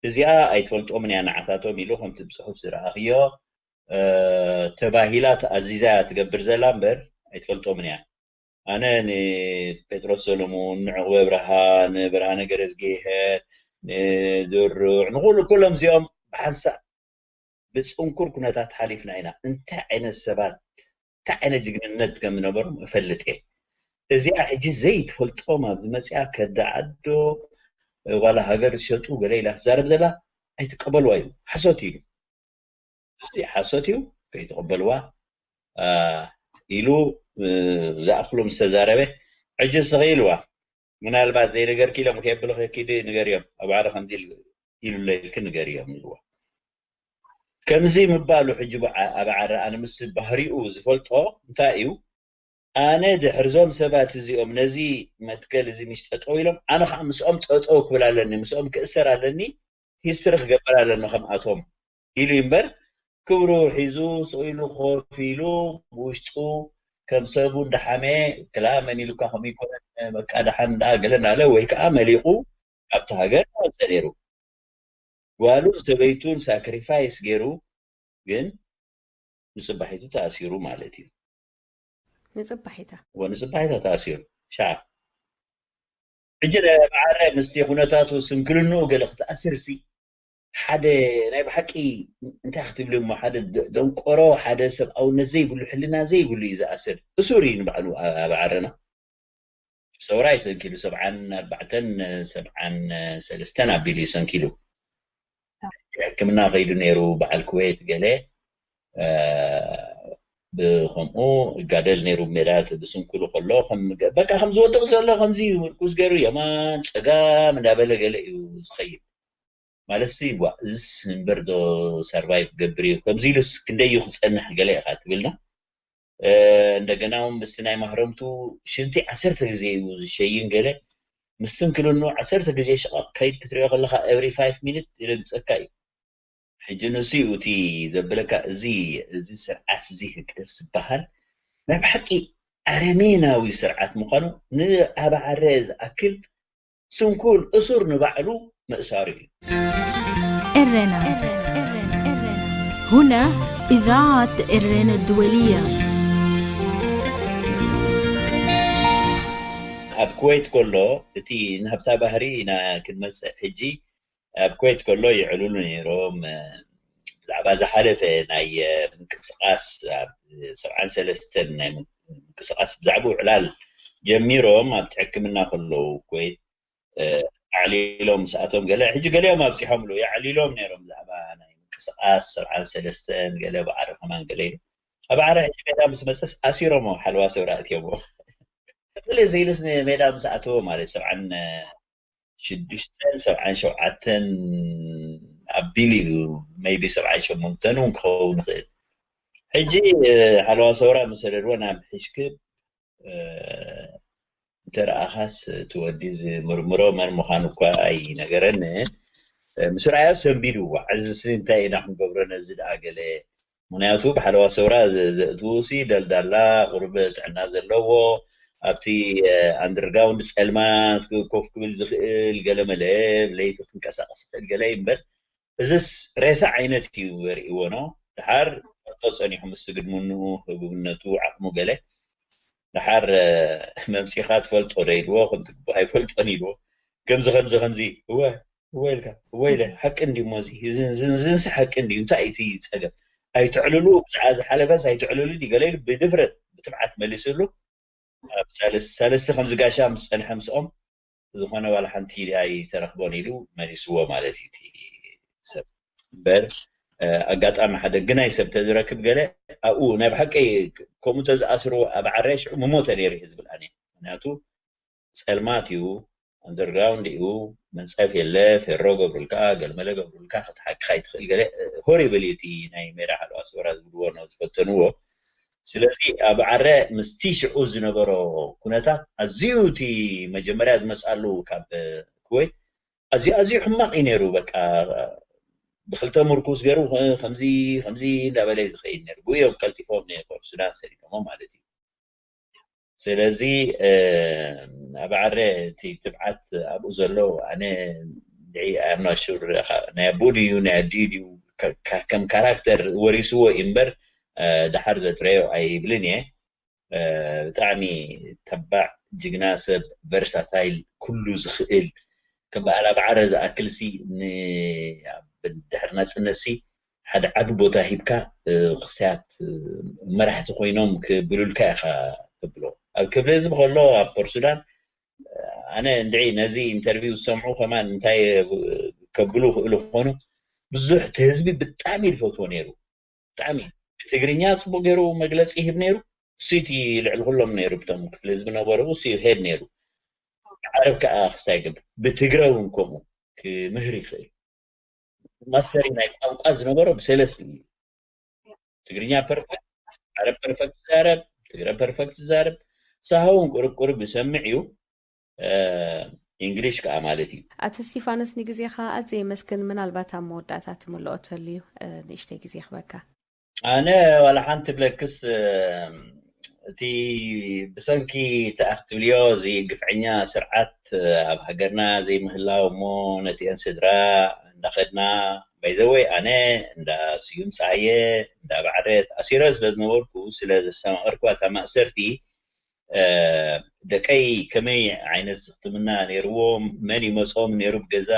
እዚኣ ኣይትፈልጦምን እያ ንዓታቶም ኢሉ ከምቲ ብፅሑፍ ዝረኣኽዮ ተባሂላ ተኣዚዛ እያ ትገብር ዘላ እምበር ኣይትፈልጦምን እያ። ኣነ ንጴጥሮስ ሰለሙን፣ ንዕቑበ ብርሃ፣ ንብርሃነ ገረዝጊሄር፣ ንድሩዕ፣ ንኹሉ ኩሎም እዚኦም ብሓንሳእ ብፅንኩር ኩነታት ሓሊፍና ኢና። እንታይ ዓይነት ሰባት፣ እንታይ ዓይነት ጅግንነት ከም ዝነበሮም እፈልጥ እየ። እዚኣ ሕጂ ዘይትፈልጦም ኣብዚ መፅኣ ከዳዓዶ ዋላ ሃገር ዝሸጡ ገለ ኢላ ትዛረብ ዘላ ኣይትቀበልዋ እዩ። ሓሶት እዩ። እዚ ሓሶት እዩ ከይትቕበልዋ ኢሉ ዝኣኽሉ ምስ ተዛረበ ሕጂ ስኺ ኢልዋ ምናልባት ዘይነገርኪ ኢሎም ከየብልኺ ኪዲ ንገርዮም ኣብ ዓረ ከምዚ ኢሉለ ኢልኪ ንገርዮም ኢልዋ ከምዚ ምባሉ ሕጂ ኣብ ዓረ ኣነ ምስ ባህሪኡ ዝፈልጦ እንታይ እዩ ኣነ ድሕርዞም ሰባት እዚኦም ነዚ መትከል እዚ ሚስ ጠጠው ኢሎም ኣነ ከዓ ምስኦም ጠጠው ክብል ኣለኒ ምስኦም ክእሰር ኣለኒ ሂስትሪ ክገብር ኣለኒ ከምኣቶም ኢሉ እምበር ክብሩ ሒዙ ስቕ ኢሉ ኮፍ ኢሉ ብውሽጡ ከም ሰቡ እንዳሓመ ክላ መን ኢሉካ ከምኡ ይኮነን በቃ ደሓን እንዳ ገለ እናለ ወይ ከዓ መሊቑ ካብቲ ሃገር ወፀ ነይሩ ጓሉን ሰበይቱን ሳክሪፋይስ ገይሩ ግን ንፅባሒቱ ተኣሲሩ ማለት እዩ። ንፅባሒታ ንፅባሒታ ተኣሲሩ ሻዕ ሕጂ ናይ ማዕረ ምስቲ ኩነታቱ ስንክልንኡ ገለ ክትኣስር ሲ ሓደ ናይ ብሓቂ እንታይ ክትብል እሞ ሓደ ደንቆሮ ሓደ ሰብኣውነት ዘይብሉ ሕልና ዘይብሉ እዩ ዝኣስር እሱር እዩ ንባዕሉ ኣብ ዓረና ሰውራ ይሰንኪሉ ሰብዓን ኣርባዕተን ሰብዓን ሰለስተን ኣቢሉ ይሰንኪሉ ሕክምና ከይዱ ነይሩ በዓል ኩዌት ገለ ብከምኡ ይጋደል ነይሩ። ሜዳ እቲ ብስንኩሉ ከሎ ከም በቃ ከም ዝወድቕ ዘሎ ከምዚ እዩ ምርኩስ ገይሩ የማን ጸጋም እንዳበለ ገለ እዩ ዝኸይድ። ማለት ሲ ጓ እዝስ እምበር ዶ ሰርቫይቭ ክገብር እዩ ከምዚ ኢሉስ ክንደይ እዩ ክጸንሕ ገለ ኢኻ ትብልና። እንደገና እውን ምስቲ ናይ ማህረምቱ ሽንቲ ዓሰርተ ግዜ እዩ ዝሸይን ገለ ምስ ስንክልኑ ዓሰርተ ግዜ ሽቓቕ ከይድ ክትሪኦ ከለኻ every five ሚኒት ይደግጸካ እዩ። ሕጂ ንሱ እዩ እቲ ዘብለካ እዚ እዚ ስርዓት እዚ ህግደፍ ዝበሃል ናይ ብሓቂ ኣረሜናዊ ስርዓት ምዃኑ ንኣበዓረ ዝኣክል ስንኩል እሱር ንባዕሉ ምእሳሩ እዩ። ኤረና ሁና إذاعة إرينا الدولية ኣብ ኩዌት ከሎ እቲ ናብታ ባህሪ ኢና ክንመፅእ ሕጂ ኣብ ኩዌት ከሎ ይዕልሉ ነይሮም። ብዛዕባ ዝሓለፈ ናይ ምንቅስቃስ ኣብ ሰብዓን ሰለስተን ናይ ምንቅስቃስ ብዛዕባኡ ዕላል ጀሚሮም ኣብቲ ሕክምና ከለዉ ኩዌት ኣዕሊሎም ምስኣቶም ገለ ሕጂ ገሊኦም ኣብፂሖምሉ የዕሊሎም ነይሮም ብዛዕባ ናይ ምንቅስቃስ ሰብዓን ሰለስተን ገለ ብዓረ ከማን ገለ ኢሉ ኣብ ዓረ ሕጂ ሜዳ ምስ መፀስ ኣሲሮሞ ሓለዋ ሰውራ እትዮሞ ገለ ዘይሉስ ሜዳ ምስ ኣተዎ ማለት ሰብዓን ሽዱሽተን ሰብዓን ሸውዓተን ኣቢሉ እዩ maybe ሰብዓን ሸሞንተን እውን ክኸውን ይኽእል ሕጂ ሓለዋ ሰውራ ምስ ሰደድዎ ናብ ሕሽክብ እንተረኣኻስ እቲ ወዲ ዝምርምሮ መን ምዃኑ እኳ ኣይነገረንን። ምስ ረኣዮ ሰንቢዱ፣ ዋዕዝሲ እንታይ ኢና ክንገብሮ ነዚ ደኣ ገለ። ምኽንያቱ ብሓለዋ ሰውራ ዘእትውሲ ደልዳላ፣ ቁሩብ ጥዕና ዘለዎ፣ ኣብቲ ኣንደርግራውንድ ጸልማት ኮፍ ክብል ዝኽእል፣ ገለመለ ለይቲ ክንቀሳቐስ ይኽእል ገለ እምበር፣ እዝስ ሬሳ ዓይነት እዩ የርእይዎ ነው። ድሓር ፈልጦ ጸኒሑ ምስ ግድምንኡ፣ ህቡብነቱ፣ ዓቕሙ ገለ ድሓር መምጺኻ ትፈልጦ ዶ ኢልዎ፣ ከምቲ ግቡእ ኣይፈልጦን ኢልዎ። ከምዚ ከምዚ ከምዚ እወ እወ ኢልካ እወ ኢለ ሓቂ እንዲሞ እዚ ዝንሲ ሓቂ እንዲዩ እንታይ እቲ ጸገም ኣይትዕልሉ ብዛዕባ ዝሓለፈስ ኣይትዕልሉ ድዩ ገለ ኢሉ ብድፍረት ብትብዓት መሊስሉ ኣብ ሳልስቲ ከምዚ ጋሻ ምስ ጸንሐ ምስኦም ዝኾነ ዋላ ሓንቲ ኣይተረኽቦን ኢሉ መሊስዎ ማለት እዩ እቲ ሰብ እምበር ኣጋጣሚ ሓደ ግናይ ሰብ ተዝረክብ ገለ ኣብኡ ናይ ብሓቂ ከምኡ ተዝኣስርዎ ኣብ ዓራይ ሽዑ ምሞተ ነይሩ እየ ዝብል ኣነ ምክንያቱ ጸልማት እዩ ኣንደርግራውንድ እዩ መንጸፍ የለ ፌሮ ገብሩልካ ገልመለ ገብሩልካ ክትሓቅኻ ይትኽእል ገለ ሆሪብል እዩ እቲ ናይ ሜዳ ሓለዋ ሰውራ ዝብልዎ ነው ዝፈተንዎ ስለዚ ኣብ ዓረ ምስቲ ሽዑ ዝነበሮ ኩነታት ኣዝዩ እቲ መጀመርያ ዝመፅኣሉ ካብ ኩወይት ኣዝዩ ኣዝዩ ሕማቕ እዩ ነይሩ በቃ ብክልተ ምርኩስ ገይሩ ከምዚ ከምዚ እንዳበለ እዩ ዝኸይድ ነይሩ ብኡ እዮም ቀልጢፎም ነይሩ ሱዳን ሰዲዶሞ ማለት እዩ ስለዚ ኣብ ዓረ እቲ ትብዓት ኣብኡ ዘሎ ኣነ I'm not sure ናይ ኣቦኡ ድዩ ናይ ኣዲኡ ድዩ ከም ካራክተር ወሪስዎ እዩ እምበር ድሓር ዘጥረዮ ኣይብልን እየ ብጣዕሚ ተባዕ ጅግና ሰብ ቨርሳታይል ኩሉ ዝኽእል ከም በዓል ኣብ ዓረ ዝኣክል ሲ ድሕሪ ናፅነት ሲ ሓደ ዓቢ ቦታ ሂብካ ክስታት መራሕቲ ኮይኖም ክብሉልካ ኢኻ ተብሎ ኣብ ክብለ ህዝቢ ከሎ ኣብ ፖርሱዳን ኣነ እንድዒ ነዚ ኢንተርቪው ዝሰምዑ ከማን እንታይ ከብሉ ክእሉ ክኾኑ ብዙሕ እቲ ህዝቢ ብጣዕሚ ዝፈትዎ ነይሩ ብጣዕሚ ብትግርኛ ፅቡቅ ገይሩ መግለፂ ይህብ ነይሩ እሱይቲ ልዕሊ ኩሎም ነይሩ ብቶም ክፍሊ ህዝቢ ነበሩ እሱ ሄድ ነይሩ ዓረብ ከዓ ክስታይ ገብር ብትግረ እውን ከምኡ ክምህር ይኽእል ማስተሪ ናይ ቋንቋ ዝነበሮ ብሰለስቲ እዩ ትግርኛ ፐርፈክት ዓረብ ፐርፈክት ዝዛረብ ትግረ ፐርፈክት ዝዛረብ ሳሃውን ቁርብ ቁርብ ዝሰምዕ እዩ እንግሊሽ ከዓ ማለት እዩ ኣቲ እስቲፋኖስ ንግዜኻ ኣዝየ የመስግን ምናልባት ኣብ መወዳእታ ትምልኦ ተልዩ ንእሽተይ ግዜ ክበካ ኣነ ዋላ ሓንቲ ብለክስ እቲ ብሰንኪ ተኣክትብልዮ እዚ ግፍዐኛ ስርዓት ኣብ ሃገርና ዘይምህላው እሞ ነቲአን ስድራ እንዳኸድና ባይዘወይ ኣነ እንዳ ስዩም ፀሃየ እንዳ ባዕረ ተኣሲረ ስለ ዝነበርኩ ስለ ዘስተማቐርኩ ኣታ ማእሰርቲ ደቀይ ከመይ ዓይነት ዝኽትምና ነይርዎም መን ይመፆም ነይሩ ብገዛ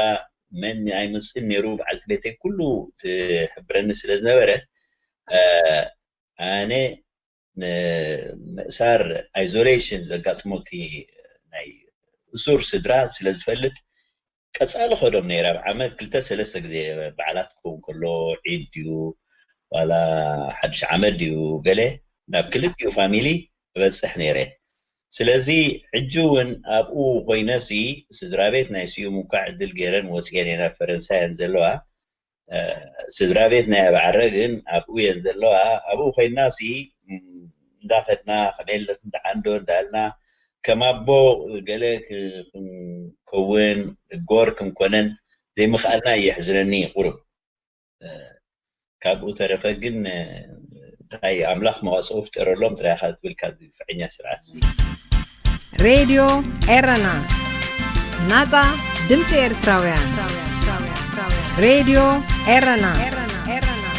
መን ኣይመፅን ነይሩ በዓልቲ ቤተይ ኩሉ ትሕብረኒ ስለ ዝነበረ ኣነ ምእሳር isolation ዘጋጥሞ እቲ ናይ እሱር ስድራ ስለ ዝፈልጥ ቀፃሊ ከዶም ነይረ ኣብ ዓመት ክልተ ሰለስተ ግዜ በዓላት ክኸውን ከሎ ዒድ ድዩ ዋላ ሓድሽ ዓመት ድዩ ገለ ናብ ክልቲኡ ፋሚሊ እበፅሕ ነይረ። ስለዚ ሕጂ እውን ኣብኡ ኮይነሲ ስድራ ቤት ናይ ስዩም እንኳዕ ዕድል ገይረን ወፅየን እየን ኣብ ፈረንሳይ እየን ዘለዋ። ስድራ ቤት ናይ ኣባዕረ ግን ኣብኡ እየን ዘለዋ። ኣብኡ ኮይናሲ እንዳኸድና ከመይ ኣለኽን ደሓንዶ እንዳልና ከም ኣቦ ገለ ክንከውን ጎር ክንኮነን ዘይምኽኣልና እየሕዝነኒ ቁሩብ። ካብኡ ተረፈ ግን እንታይ ኣምላኽ መዋፅኦ ፍጠረሎም ጥራይ ኢኻ ትብል ካብዚ ግፍዐኛ ስርዓት እዚ። ሬድዮ ኤረና፣ ናጻ ድምጺ ኤርትራውያን። ሬድዮ ኤረና፣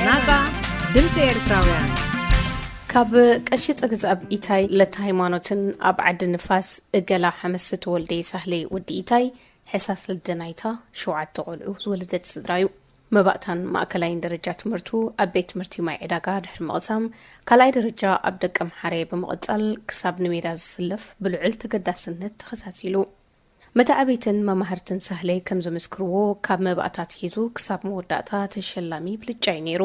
ናጻ ድምጺ ኤርትራውያን። ካብ ቀሺ ጸግዝኣብ ኢታይ ለተ ሃይማኖትን ኣብ ዓዲ ንፋስ እገላ ሓመስ ተወልደ ሳህሌ ወዲ ኢታይ ሕሳስ ልደናይታ ሸውዓተ ቆልዑ ዝወለደት ስድራ እዩ። መባእታን ማእከላይን ደረጃ ትምህርቱ ኣብ ቤት ትምህርቲ ማይ ዕዳጋ ድሕሪ ምቕሳም፣ ካልኣይ ደረጃ ኣብ ደቀምሓረ ብምቕጻል ክሳብ ንሜዳ ዝስለፍ ብልዑል ተገዳስነት ተኸታቲሉ። መተዓብይትን መማህርትን ሳህለ ከም ዝምስክርዎ፣ ካብ መባእታ ኣትሒዙ ክሳብ መወዳእታ ተሸላሚ ብልጫ እዩ ነይሩ።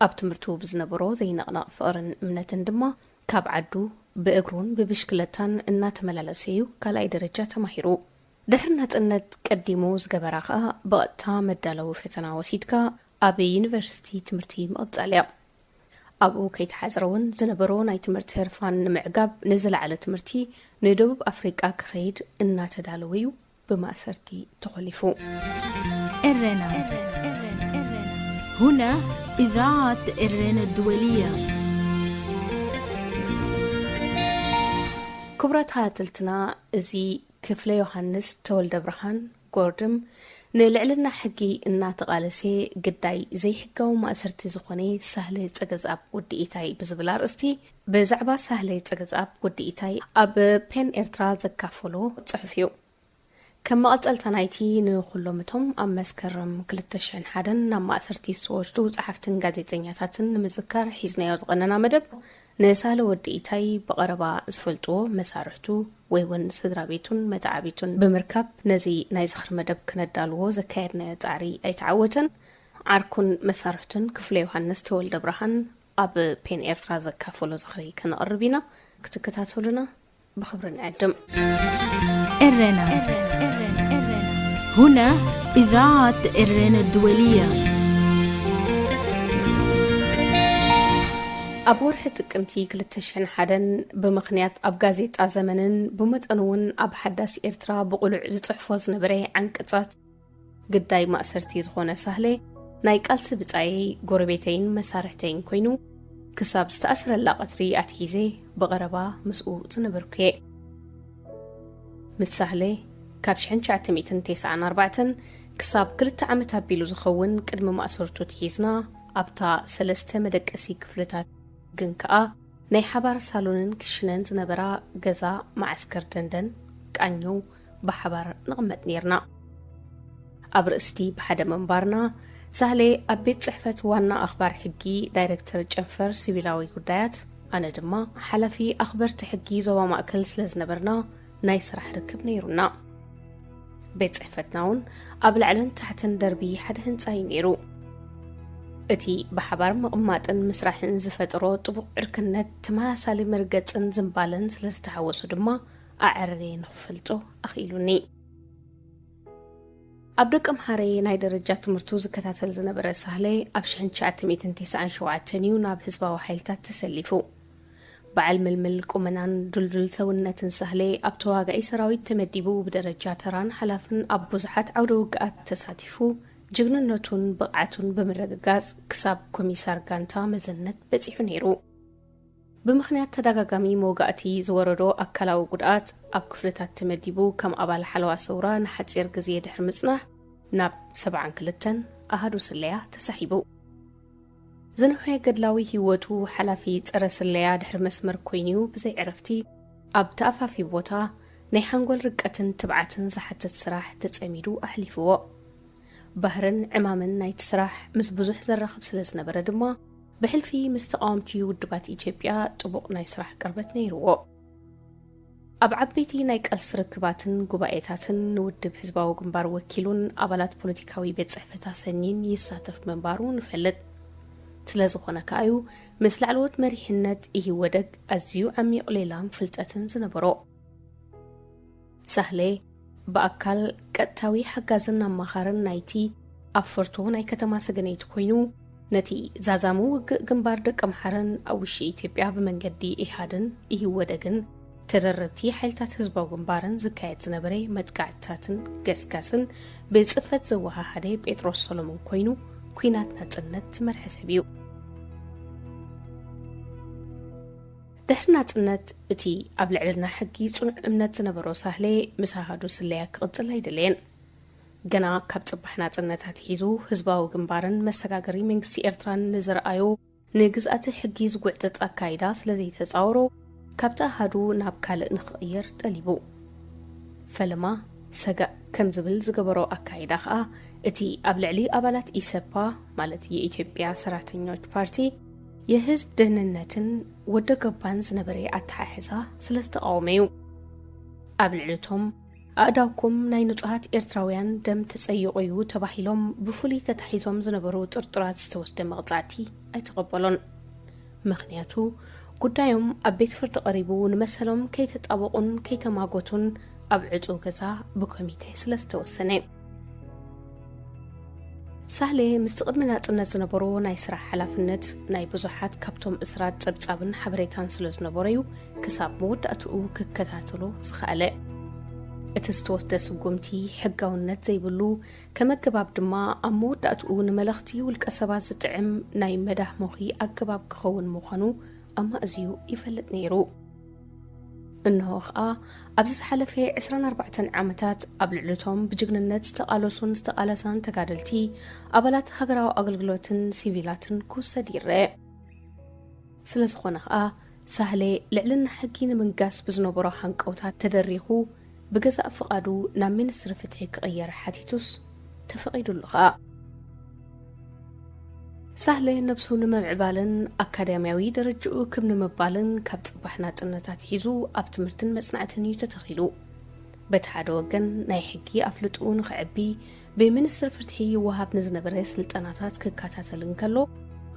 ኣብ ትምህርቱ ብዝነበሮ ዘይንቕነቕ ፍቕርን እምነትን ድማ ካብ ዓዱ ብእግሩን ብብሽክለታን እናተመላለሰ እዩ ካልኣይ ደረጃ ተማሂሩ። ድሕሪ ናጽነት ቀዲሙ ዝገበራ ከኣ ብቐጥታ መዳለዊ ፈተና ወሲድካ ኣብ ዩኒቨርሲቲ ትምህርቲ ምቕጻል እያ። ኣብኡ ከይተሓጽረ እውን ዝነበሮ ናይ ትምህርቲ ህርፋን ንምዕጋብ ንዝለዓለ ትምህርቲ ንደቡብ ኣፍሪቃ ክኸይድ እናተዳለወ እዩ ብማእሰርቲ ተኾሊፉ። ኤረና هنا إذاعة إرينا الدولية. ክቡራት ተኸታተልትና፣ እዚ ክፍለ ዮሃንስ ተወልደ ብርሃን ጎርድም ንልዕልና ሕጊ እናተቓለሰ ግዳይ ዘይሕጋዊ ማእሰርቲ ዝኾነ ሳህለ ጸገዝኣብ ወዲ ኢታይ ብዝብል ኣርእስቲ ብዛዕባ ሳህለ ጸገዝኣብ ወዲ ኢታይ ኣብ ፔን ኤርትራ ዘካፈሎ ጽሑፍ እዩ። ከም መቐጸልታ ናይቲ ንኹሎም እቶም ኣብ መስከረም ክልተ ሽሕን ሓደን ናብ ማእሰርቲ ዝተወስዱ ጸሓፍትን ጋዜጠኛታትን ንምዝካር ሒዝናዮ ዝቐነና መደብ፣ ንሳህለ ወዲ ኢታይ ብቐረባ ዝፈልጥዎ መሳርሕቱ ወይ እውን ስድራ ቤቱን መተዓቢቱን ብምርካብ ነዚ ናይ ዝኽሪ መደብ ክነዳልዎ ዘካየድናዮ ጻዕሪ ኣይተዓወተን። ዓርኩን መሳርሕቱን ክፍለ ዮሃንስ ተወልደ ብርሃን ኣብ ፔን ኤርትራ ዘካፈሎ ዝኽሪ ከነቕርብ ኢና። ክትከታተሉና ብኽብሪ ንዕድም። ኤረና هنا إذاعة إرينا الدولية. ኣብ ወርሒ ጥቅምቲ ክልተ ሽሕን ሓደን ብምኽንያት ኣብ ጋዜጣ ዘመንን ብመጠኑ እውን ኣብ ሓዳስ ኤርትራ ብቕሉዕ ዝጽሕፎ ዝነበረ ዓንቀጻት ግዳይ ማእሰርቲ ዝኾነ ሳህለ ናይ ቃልሲ ብጻየይ፣ ጎረቤተይን መሳርሕተይን ኮይኑ ክሳብ ዝተኣስረላ ቀትሪ ኣትሒዘ ብቐረባ ምስኡ ዝነበርኩ እየ። ምስ ሳህለ ካብ ሽሕን ትሽዓተ ሚእትን ተስዓን ኣርባዕተን ክሳብ ክልተ ዓመት ኣቢሉ ዝኸውን ቅድሚ ማእሰርቱ ትሒዝና ኣብታ ሰለስተ መደቀሲ ክፍልታት ግን ከኣ ናይ ሓባር ሳሎንን ክሽነን ዝነበራ ገዛ መዓስከር ደንደን ቃኘው ብሓባር ንቕመጥ ነይርና። ኣብ ርእስቲ ብሓደ ምንባርና ሳህለ ኣብ ቤት ጽሕፈት ዋና ኣኽባር ሕጊ ዳይረክተር ጨንፈር ሲቪላዊ ጉዳያት ኣነ ድማ ሓላፊ ኣኽበርቲ ሕጊ ዞባ ማእከል ስለ ዝነበርና ናይ ስራሕ ርክብ ነይሩና። ቤት ጽሕፈትና እውን ኣብ ላዕልን ታሕትን ደርቢ ሓደ ህንጻ እዩ ነይሩ። እቲ ብሓባር ምቕማጥን ምስራሕን ዝፈጠሮ ጥቡቕ ዕርክነት ተመሳሳሊ መርገጽን ዝምባለን ስለ ዝተሓወሶ ድማ ኣዐርየ ንኽፈልጦ ኣኽኢሉኒ። ኣብ ደቀምሓረ ናይ ደረጃ ትምህርቱ ዝከታተል ዝነበረ ሳህለ ኣብ ሽሕን ትሽዓተ ሚእትን ተስዓን ሸውዓተን እዩ ናብ ህዝባዊ ሓይልታት ተሰሊፉ። በዓል ምልምል ቁመናን ድልዱል ሰውነትን ሳህለ ኣብ ተዋጋኢ ሰራዊት ተመዲቡ ብደረጃ ተራን ሓላፍን ኣብ ብዙሓት ዓውደ ውግኣት ተሳቲፉ ጅግንነቱን ብቕዓቱን ብምርግጋጽ ክሳብ ኮሚሳር ጋንታ መዘነት በጺሑ ነይሩ። ብምኽንያት ተደጋጋሚ መውጋእቲ ዝወረዶ ኣካላዊ ጉድኣት ኣብ ክፍልታት ተመዲቡ ከም ኣባል ሓለዋ ሰውራ ንሓጺር ግዜ ድሕሪ ምጽናሕ ናብ ሰብዓን ክልተን ኣሃዱ ስለያ ተሳሒቡ። ዝነውሐ ገድላዊ ህይወቱ ሓላፊ ጸረ ስለያ ድሕሪ መስመር ኮይኑዩ ብዘይ ዕረፍቲ ኣብ ተኣፋፊ ቦታ ናይ ሓንጎል ርቀትን ትብዓትን ዝሓትት ስራሕ ተጸሚዱ ኣሕሊፍዎ። ባህርን ዕማምን ናይቲ ስራሕ ምስ ብዙሕ ዘራኽብ ስለ ዝነበረ ድማ ብሕልፊ ምስ ተቓወምቲ ውድባት ኢትዮጵያ ጥቡቕ ናይ ስራሕ ቅርበት ነይርዎ። ኣብ ዓበይቲ ናይ ቃልሲ ርክባትን ጉባኤታትን ንውድብ ህዝባዊ ግንባር ወኪሉን ኣባላት ፖለቲካዊ ቤት ጽሕፈት ኣሰንዩን ይሳተፍ ምንባሩ ንፈልጥ። ስለ ዝኾነ ከኣ እዩ ምስ ላዕለዎት መሪሕነት ኢህወደግ ኣዝዩ ዓሚቕ ሌላን ፍልጠትን ዝነበሮ። ሳህለ ብኣካል ቀጥታዊ ሓጋዝን ኣማኻርን ናይቲ ኣብ ፎርቶ ናይ ከተማ ሰገነይቲ ኮይኑ፣ ነቲ ዛዛሚ ውግእ ግንባር ደቀምሓረን ኣብ ውሽጢ ኢትዮጵያ ብመንገዲ ኢሃድን ኢህወደግን ተደረብቲ ሓይልታት ህዝባዊ ግንባርን ዝካየድ ዝነበረ መጥቃዕትታትን ገስጋስን ብጽፈት ዘወሃሃደ ጴጥሮስ ሰሎሞን ኮይኑ፣ ኲናት ናጽነት ዝመርሐ ሰብ እዩ። ድሕሪ ናጽነት፣ እቲ ኣብ ልዕልና ሕጊ ጽኑዕ እምነት ዝነበሮ ሳህለ ምስ ኣሃዱ ስለያ ክቕጽል ኣይደለየን። ገና ካብ ጽባሕ ናጽነት ኣትሒዙ ህዝባዊ ግንባርን መሰጋገሪ መንግስቲ ኤርትራን ንዝረኣዮ ንግዝኣተ ሕጊ ዝጉዕጽጽ ኣካይዳ ስለ ዘይተጻወሮ፣ ካብቲ ኣሃዱ ናብ ካልእ ንኽቕየር ጠሊቡ። ፈለማ ሰጋእ ከም ዝብል ዝገበሮ ኣካይዳ ኸኣ፣ እቲ ኣብ ልዕሊ ኣባላት ኢሰፓ፣ ማለት የኢትዮጵያ ሰራተኞች ፓርቲ፣ የህዝብ ደህንነትን ወደ ገባን ዝነበረ ኣተሓሕዛ ስለ ዝተቓወመ እዩ። ኣብ ልዕሊ እቶም ኣእዳውኩም ናይ ንጹሃት ኤርትራውያን ደም ተጸይቑ እዩ ተባሂሎም ብፍሉይ ተታሒዞም ዝነበሩ ጥርጡራት ዝተወስደ መቕጻዕቲ ኣይተቐበሎን። ምኽንያቱ፣ ጉዳዮም ኣብ ቤት ፍርዲ ቀሪቡ ንመሰሎም ከይተጣበቑን ከይተማጎቱን ኣብ ዕጹው ገዛ ብኮሚቴ ስለ ዝተወሰነ። ሳህለ ምስቲ ቅድሚ ናጽነት ዝነበሮ ናይ ስራሕ ሓላፍነት ናይ ብዙሓት ካብቶም እስራት ጸብጻብን ሓበሬታን ስለ ዝነበሮ እዩ ክሳብ መወዳእትኡ ክከታተሎ ዝኸኣለ። እቲ ዝተወስደ ስጉምቲ ሕጋውነት ዘይብሉ፣ ከም ኣገባብ ድማ ኣብ መወዳእትኡ ንመለኽቲ ውልቀ ሰባት ዝጥዕም ናይ መዳህሞኺ ኣገባብ ክኸውን ምዃኑ ኣማእዝዩ ይፈልጥ ነይሩ። እንሆ ኸኣ ኣብዚ ዝሓለፈ ዕስራን ኣርባዕተን ዓመታት ኣብ ልዕሊ እቶም ብጅግንነት ዝተቓለሱን ዝተቓለሳን ተጋደልቲ፣ ኣባላት ሃገራዊ ኣገልግሎትን ሲቪላትን ክውሰድ ይረአ። ስለ ዝኾነ ኸኣ ሳህለ ልዕልና ሕጊ ንምንጋስ ብዝነበሮ ሃንቀውታ ተደሪኹ ብገዛእ ፍቓዱ ናብ ሚኒስትሪ ፍትሒ ክቕየር ሓቲቱስ ተፈቒዱሉ ኸኣ። ሳህለ ነብሱ ንምምዕባልን ኣካዳሚያዊ ደረጅኡ ክብ ንምባልን ካብ ጽባሕ ናጽነት ኣትሒዙ ኣብ ትምህርትን መጽናዕትን እዩ ተተኺሉ። በቲ ሓደ ወገን ናይ ሕጊ ኣፍልጥኡ ንኸዕቢ ብሚኒስትሪ ፍትሒ ይወሃብ ንዝነበረ ስልጠናታት ክከታተል እንከሎ፣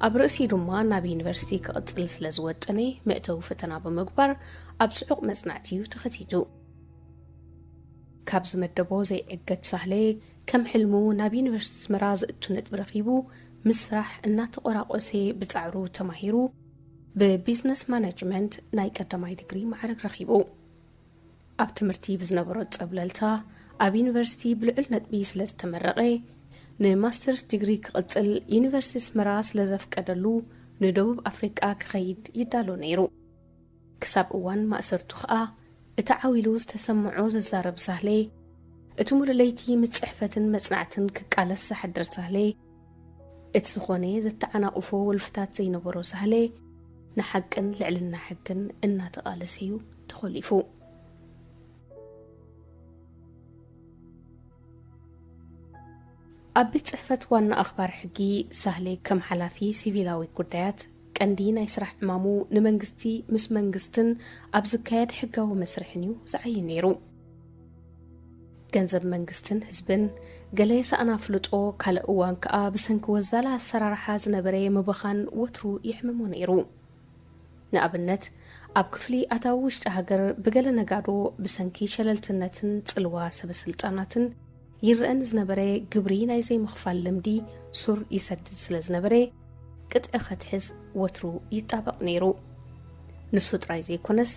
ኣብ ርእሲኡ ድማ ናብ ዩኒቨርሲቲ ክቕጽል ስለ ዝወጠነ መእተዊ ፈተና ብምግባር ኣብ ጽዑቕ መጽናዕቲ እዩ ተኸቲቱ። ካብ ዝመደቦ ዘይዕገት ሳህለ ከም ሕልሙ ናብ ዩኒቨርሲቲ ኣስመራ ዝእቱ ነጥቢ ረኺቡ ምስ ስራሕ እናተቆራቆሰ ብጻዕሩ ተማሂሩ ብቢዝነስ ማናጅመንት ናይ ቀዳማይ ዲግሪ ማዕረግ ረኺቡ። ኣብ ትምህርቲ ብዝነበሮ ጸብለልታ ኣብ ዩኒቨርሲቲ ብልዑል ነጥቢ ስለ ዝተመረቐ ንማስተርስ ዲግሪ ክቕጽል ዩኒቨርሲቲ ኣስመራ ስለ ዘፍቀደሉ ንደቡብ ኣፍሪቃ ክኸይድ ይዳሎ ነይሩ። ክሳብ እዋን ማእሰርቱ ኸኣ እቲ ዓው ኢሉ ዝተሰምዖ ዝዛረብ ሳህለ፣ እቲ ሙሉእ ለይቲ ምስ ጽሕፈትን መጽናዕትን ክቃለስ ዝሓድር ሳህለ፣ እቲ ዝኾነ ዘተዓናቕፎ ወልፍታት ዘይነበሮ ሳህለ፣ ንሓቅን ልዕልና ሕግን እናተቓለሰ እዩ ተኾሊፉ። ኣብ ቤት ጽሕፈት ዋና ኣኽባር ሕጊ ሳህለ ከም ሓላፊ ሲቪላዊ ጉዳያት ቀንዲ ናይ ስራሕ ዕማሙ ንመንግስቲ ምስ መንግስትን ኣብ ዝካየድ ሕጋዊ መስርሕን እዩ ዝዓዪ ነይሩ። ገንዘብ መንግስትን ህዝብን ገለ ሰኣን ኣፍልጦ፣ ካልእ እዋን ከኣ ብሰንኪ ወዛላ ኣሰራርሓ ዝነበረ ምብኻን ወትሩ ይሕምሞ ነይሩ። ንኣብነት፣ ኣብ ክፍሊ ኣታዊ ውሽጢ ሃገር ብገለ ነጋዶ ብሰንኪ ሸለልትነትን ጽልዋ ሰበስልጣናትን ይረአ ንዝነበረ ግብሪ ናይ ዘይምኽፋል ልምዲ ሱር ይሰድድ ስለ ዝነበረ፣ ቅጥዒ ከትሕዝ ወትሩ ይጣበቕ ነይሩ። ንሱ ጥራይ ዘይኮነስ፣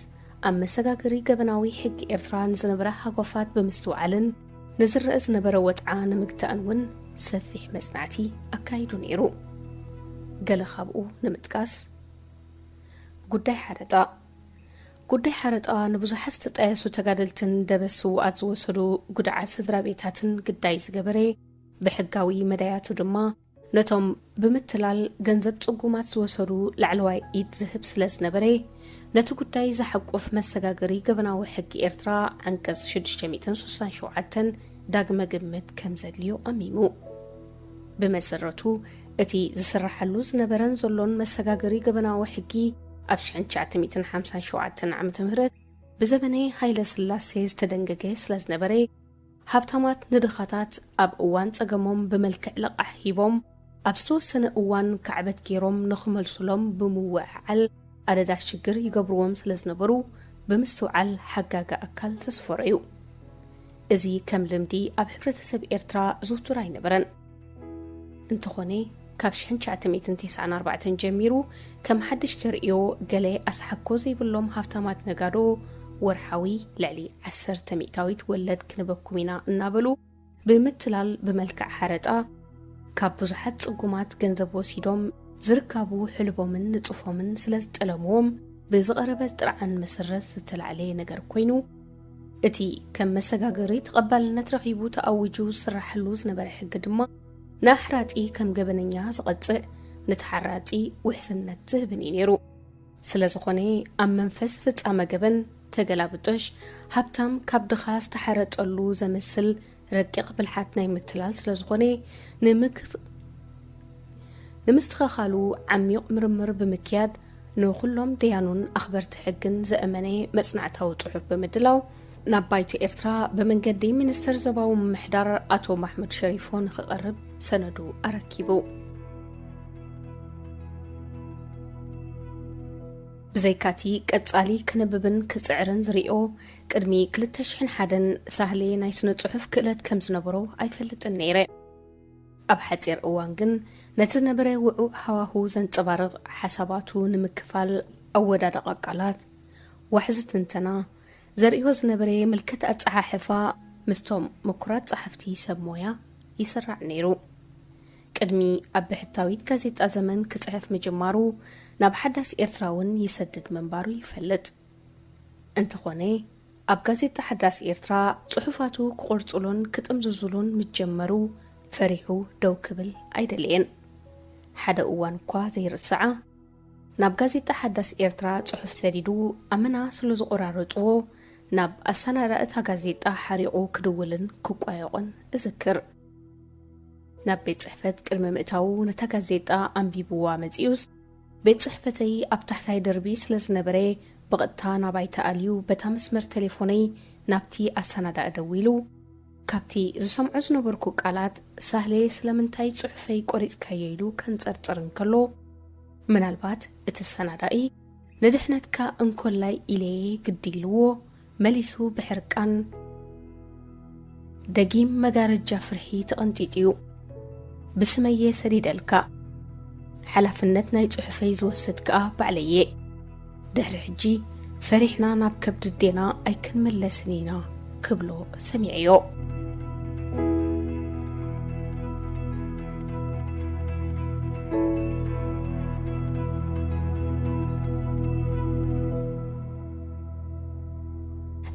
ኣብ መሰጋገሪ ገበናዊ ሕጊ ኤርትራ ንዝነበረ ሃጓፋት ብምስትውዓልን ንዝረአ ዝነበረ ወጽዓ ንምግታእን እውን ሰፊሕ መጽናዕቲ ኣካይዱ ነይሩ። ገለ ካብኡ ንምጥቃስ፣ ጉዳይ ሓረጣ። ጉዳይ ሓረጣ ንብዙሓት ዝተጣየሱ ተጋደልትን ደበስ ስውኣት ዝወሰዱ ጉድዓት ስድራ ቤታትን ግዳይ ዝገበረ፣ ብሕጋዊ መዳያቱ ድማ ነቶም ብምትላል ገንዘብ ጽጉማት ዝወሰዱ ላዕለዋይ ኢድ ዝህብ ስለ ዝነበረ፣ ነቲ ጉዳይ ዝሓቁፍ መሰጋገሪ ገበናዊ ሕጊ ኤርትራ ዓንቀጽ ሽዱሽተ ሚእትን ስሳን ሸውዓተን ዳግመ ግምት ከም ዘድልዮ ኣሚሙ። ብመሰረቱ፣ እቲ ዝስርሓሉ ዝነበረን ዘሎን መሰጋገሪ ገበናዊ ሕጊ ኣብ ሽሕን ትሽዓተ ሚእትን ሓምሳን ሸውዓተን ዓመተ ምህረት ብዘበነ ሃይለ ስላሴ ዝተደንገገ ስለ ዝነበረ፣ ሃብታማት ንድኻታት ኣብ እዋን ጸገሞም ብመልክዕ ልቓሕ ሂቦም፣ ኣብ ዝተወሰነ እዋን ካዕበት ገይሮም ንኽመልሱሎም ብምውዕዓል ኣደዳ ሽግር ይገብርዎም ስለ ዝነበሩ ብምስትውዓል ሓጋጊ ኣካል ዘስፈሮ እዩ። እዚ ከም ልምዲ ኣብ ሕብረተሰብ ኤርትራ ዝውቱር ኣይነበረን። እንተኾነ ካብ ሽሕን ትሽዓተ ሚእትን ተስዓን ኣርባዕተን ጀሚሩ ከም ሓድሽ ተርእዮ ገለ ኣስሓኮ ዘይብሎም ሃብታማት ነጋዶ ወርሓዊ ልዕሊ ዓሰርተ ሚእታዊት ወለድ ክንበኩም ኢና እናበሉ ብምትላል ብመልክዕ ሓረጣ ካብ ብዙሓት ጽጉማት ገንዘብ ወሲዶም ዝርካቡ ሕልቦምን ንጹፎምን ስለ ዝጠለምዎም ብዝቐረበ ጥርዓን መሰረት ዝተላዕለ ነገር ኮይኑ እቲ ከም መሰጋገሪ ተቐባልነት ረኺቡ ተኣዊጁ ዝስራሓሉ ዝነበረ ሕጊ ድማ ንኣሕራጺ ከም ገበነኛ ዝቐጽዕ ንተሓራጺ ውሕስነት ዝህብን እዩ ነይሩ። ስለ ዝኾነ ኣብ መንፈስ ፍጻመ ገበን ተገላብጦሽ ሃብታም ካብ ድኻ ዝተሓረጠሉ ዘመስል ረቂቕ ብልሓት ናይ ምትላል ስለ ዝኾነ ንምክት ንምስትኸኻሉ ዓሚቕ ምርምር ብምክያድ ንኹሎም ደያኑን ኣኽበርቲ ሕግን ዘእመነ መጽናዕታዊ ጽሑፍ ብምድላው ናብ ባይቶ ኤርትራ ብመንገዲ ሚኒስተር ዞባዊ ምምሕዳር ኣቶ ማሕሙድ ሸሪፎ ንኽቐርብ ሰነዱ ኣረኪቡ። ብዘይካቲ ቀጻሊ ክነብብን ክጽዕርን ዝርእዮ ቅድሚ ክልተ ሽሕን ሓደን ሳህሌ ናይ ስነ ጽሑፍ ክእለት ከም ዝነበሮ ኣይፈልጥን ነይረ። ኣብ ሓጺር እዋን ግን ነቲ ዝነበረ ውዑዕ ሃዋሁ ዘንጸባርቕ ሓሳባቱ ንምክፋል ኣወዳድቓ ቃላት፣ ዋሕዚ ትንተና፣ ዘርእዮ ዝነበረ ምልክት ኣጸሓሕፋ ምስቶም ምኩራት ጸሓፍቲ ሰብ ሞያ ይስራዕ ነይሩ። ቅድሚ ኣብ ብሕታዊት ጋዜጣ ዘመን ክጽሕፍ ምጅማሩ ናብ ሓዳስ ኤርትራ እውን ይሰድድ ምንባሩ ይፈልጥ። እንተኾነ ኣብ ጋዜጣ ሓዳስ ኤርትራ ጽሑፋቱ ክቖርጹሉን ክጥምዝዙሉን ምጀመሩ ፈሪሑ ደው ክብል ኣይደለየን። ሓደ እዋን እኳ ዘይርስዓ ናብ ጋዜጣ ሓዳስ ኤርትራ ጽሑፍ ሰዲዱ ኣመና ስለ ዝቖራረጽዎ ናብ ኣሰናዳእታ ጋዜጣ ሓሪቑ ክድውልን ክቋየቖን እዝክር። ናብ ቤት ጽሕፈት ቅድሚ ምእታዉ ነታ ጋዜጣ ኣንቢብዋ መጺኡስ ቤት ጽሕፈተይ ኣብ ታሕታይ ደርቢ ስለ ዝነበረ ብቐጥታ ናባይ ተኣልዩ በታ መስመር ቴሌፎነይ ናብቲ ኣሰናዳኢ ደዊሉ ካብቲ ዝሰምዖ ዝነበርኩ ቃላት ሳህሌ ስለምንታይ ጽሑፈይ ቆሪጽካዮ ኢሉ ከንጸርጽር እንከሎ ምናልባት እቲ ኣሰናዳኢ ንድሕነትካ እንኮላይ ኢለየ ግዲ ኢልዎ መሊሱ ብሕርቃን ደጊም መጋረጃ ፍርሒ ተቐንጢጡ እዩ። ብስመየ ሰዲደልካ ሓላፍነት ናይ ጽሑፈይ ዝወስድ ከኣ ባዕለየ። ድሕሪ ሕጂ ፈሪሕና ናብ ከብዲ ኣዴና ኣይክንምለስን ኢና ክብሎ ሰሚዐዮ።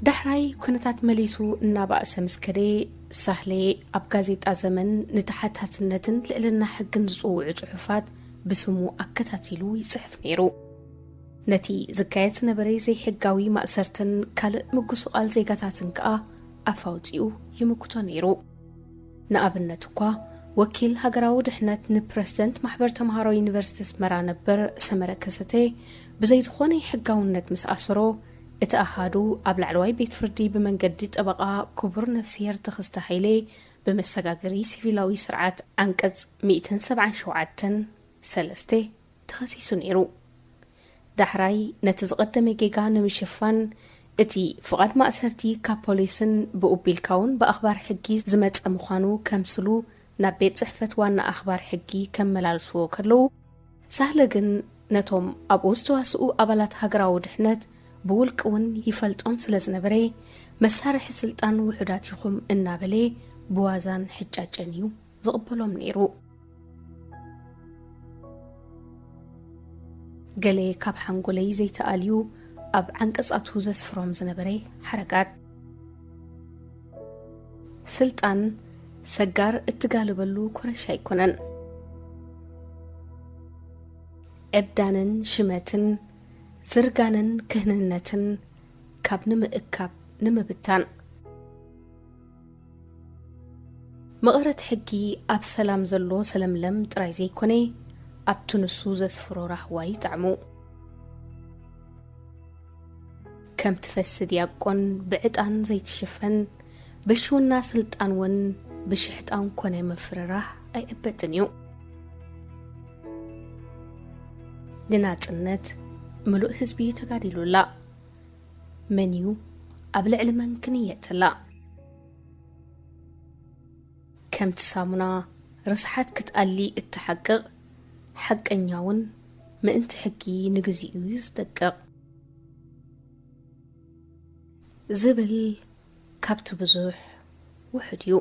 ዳሕራይ ኩነታት መሊሱ እናባእሰ ምስ ከደ ሳህሌ ኣብ ጋዜጣ ዘመን ንተሓታትነትን ልዕልና ሕግን ዝጽውዑ ጽሑፋት ብስሙ ኣከታቲሉ ይጽሕፍ ነይሩ። ነቲ ዝካየድ ዝነበረ ዘይሕጋዊ ማእሰርትን ካልእ ምጉስቓል ዜጋታትን ከኣ ኣፍ ኣውጺኡ ይምክቶ ነይሩ። ንኣብነት እኳ ወኪል ሃገራዊ ድሕነት ንፕረዚደንት ማሕበር ተምሃሮ ዩኒቨርሲቲ ኣስመራ ነበር ሰመረ ከሰተ ብዘይ ዝኾነ ሕጋውነት ምስ ኣሰሮ እቲ ኣሃዱ ኣብ ላዕለዋይ ቤት ፍርዲ ብመንገዲ ጠበቓ ክቡር ነፍስሄር ተኸስተ ሃይለ ብመሰጋገሪ ሲቪላዊ ስርዓት ዓንቀጽ ሚእትን ሰብዓን ሸውዓተን ሰለስተ ተኸሲሱ ነይሩ። ዳሕራይ ነቲ ዝቐደመ ጌጋ ንምሽፋን እቲ ፍቓድ ማእሰርቲ ካብ ፖሊስን ብኡቢልካውን ብኣኽባር ሕጊ ዝመጸ ምዃኑ ከምስሉ ናብ ቤት ጽሕፈት ዋና ኣኽባር ሕጊ ከመላልስዎ ከለዉ ሳህለ ግን ነቶም ኣብኡ ዝተዋስኡ ኣባላት ሃገራዊ ድሕነት ብውልቂ እውን ይፈልጦም ስለ ዝነበረ መሳርሒ ስልጣን ውሑዳት ኢኹም እናበለ ብዋዛን ሕጫጨን እዩ ዝቕበሎም ነይሩ። ገለ ካብ ሓንጎለይ ዘይተኣልዩ ኣብ ዓንቀጻቱ ዘስፍሮም ዝነበረ ሓረጋት ስልጣን ሰጋር እትጋልበሉ ኮረሻ ኣይኮነን። ዕብዳንን ሽመትን ዝርጋንን ክህንነትን ካብ ንምእካብ ንምብታን መቐረት ሕጊ ኣብ ሰላም ዘሎ ሰለምለም ጥራይ ዘይኮነ ኣብቲ ንሱ ዘስፍሮ ራህዋ እዩ ጣዕሙ። ከም ትፈሲ ዲያቆን ብዕጣን ዘይትሽፈን ብሽውና ስልጣን እውን ብሽሕጣን ኮነ ምፍርራህ ኣይዕበጥን እዩ። ንናጽነት ምሉእ ህዝቢ እዩ ተጋዲሉላ። መን እዩ ኣብ ልዕሊ መን ክንየተላ? ከምቲ ሳሙና ርስሓት ክትኣሊ እትሓቅቕ፣ ሓቀኛ እውን ምእንቲ ሕጊ ንግዚኡ እዩ ዝደቅቕ። ዝብል ካብቲ ብዙሕ ውሑድ እዩ።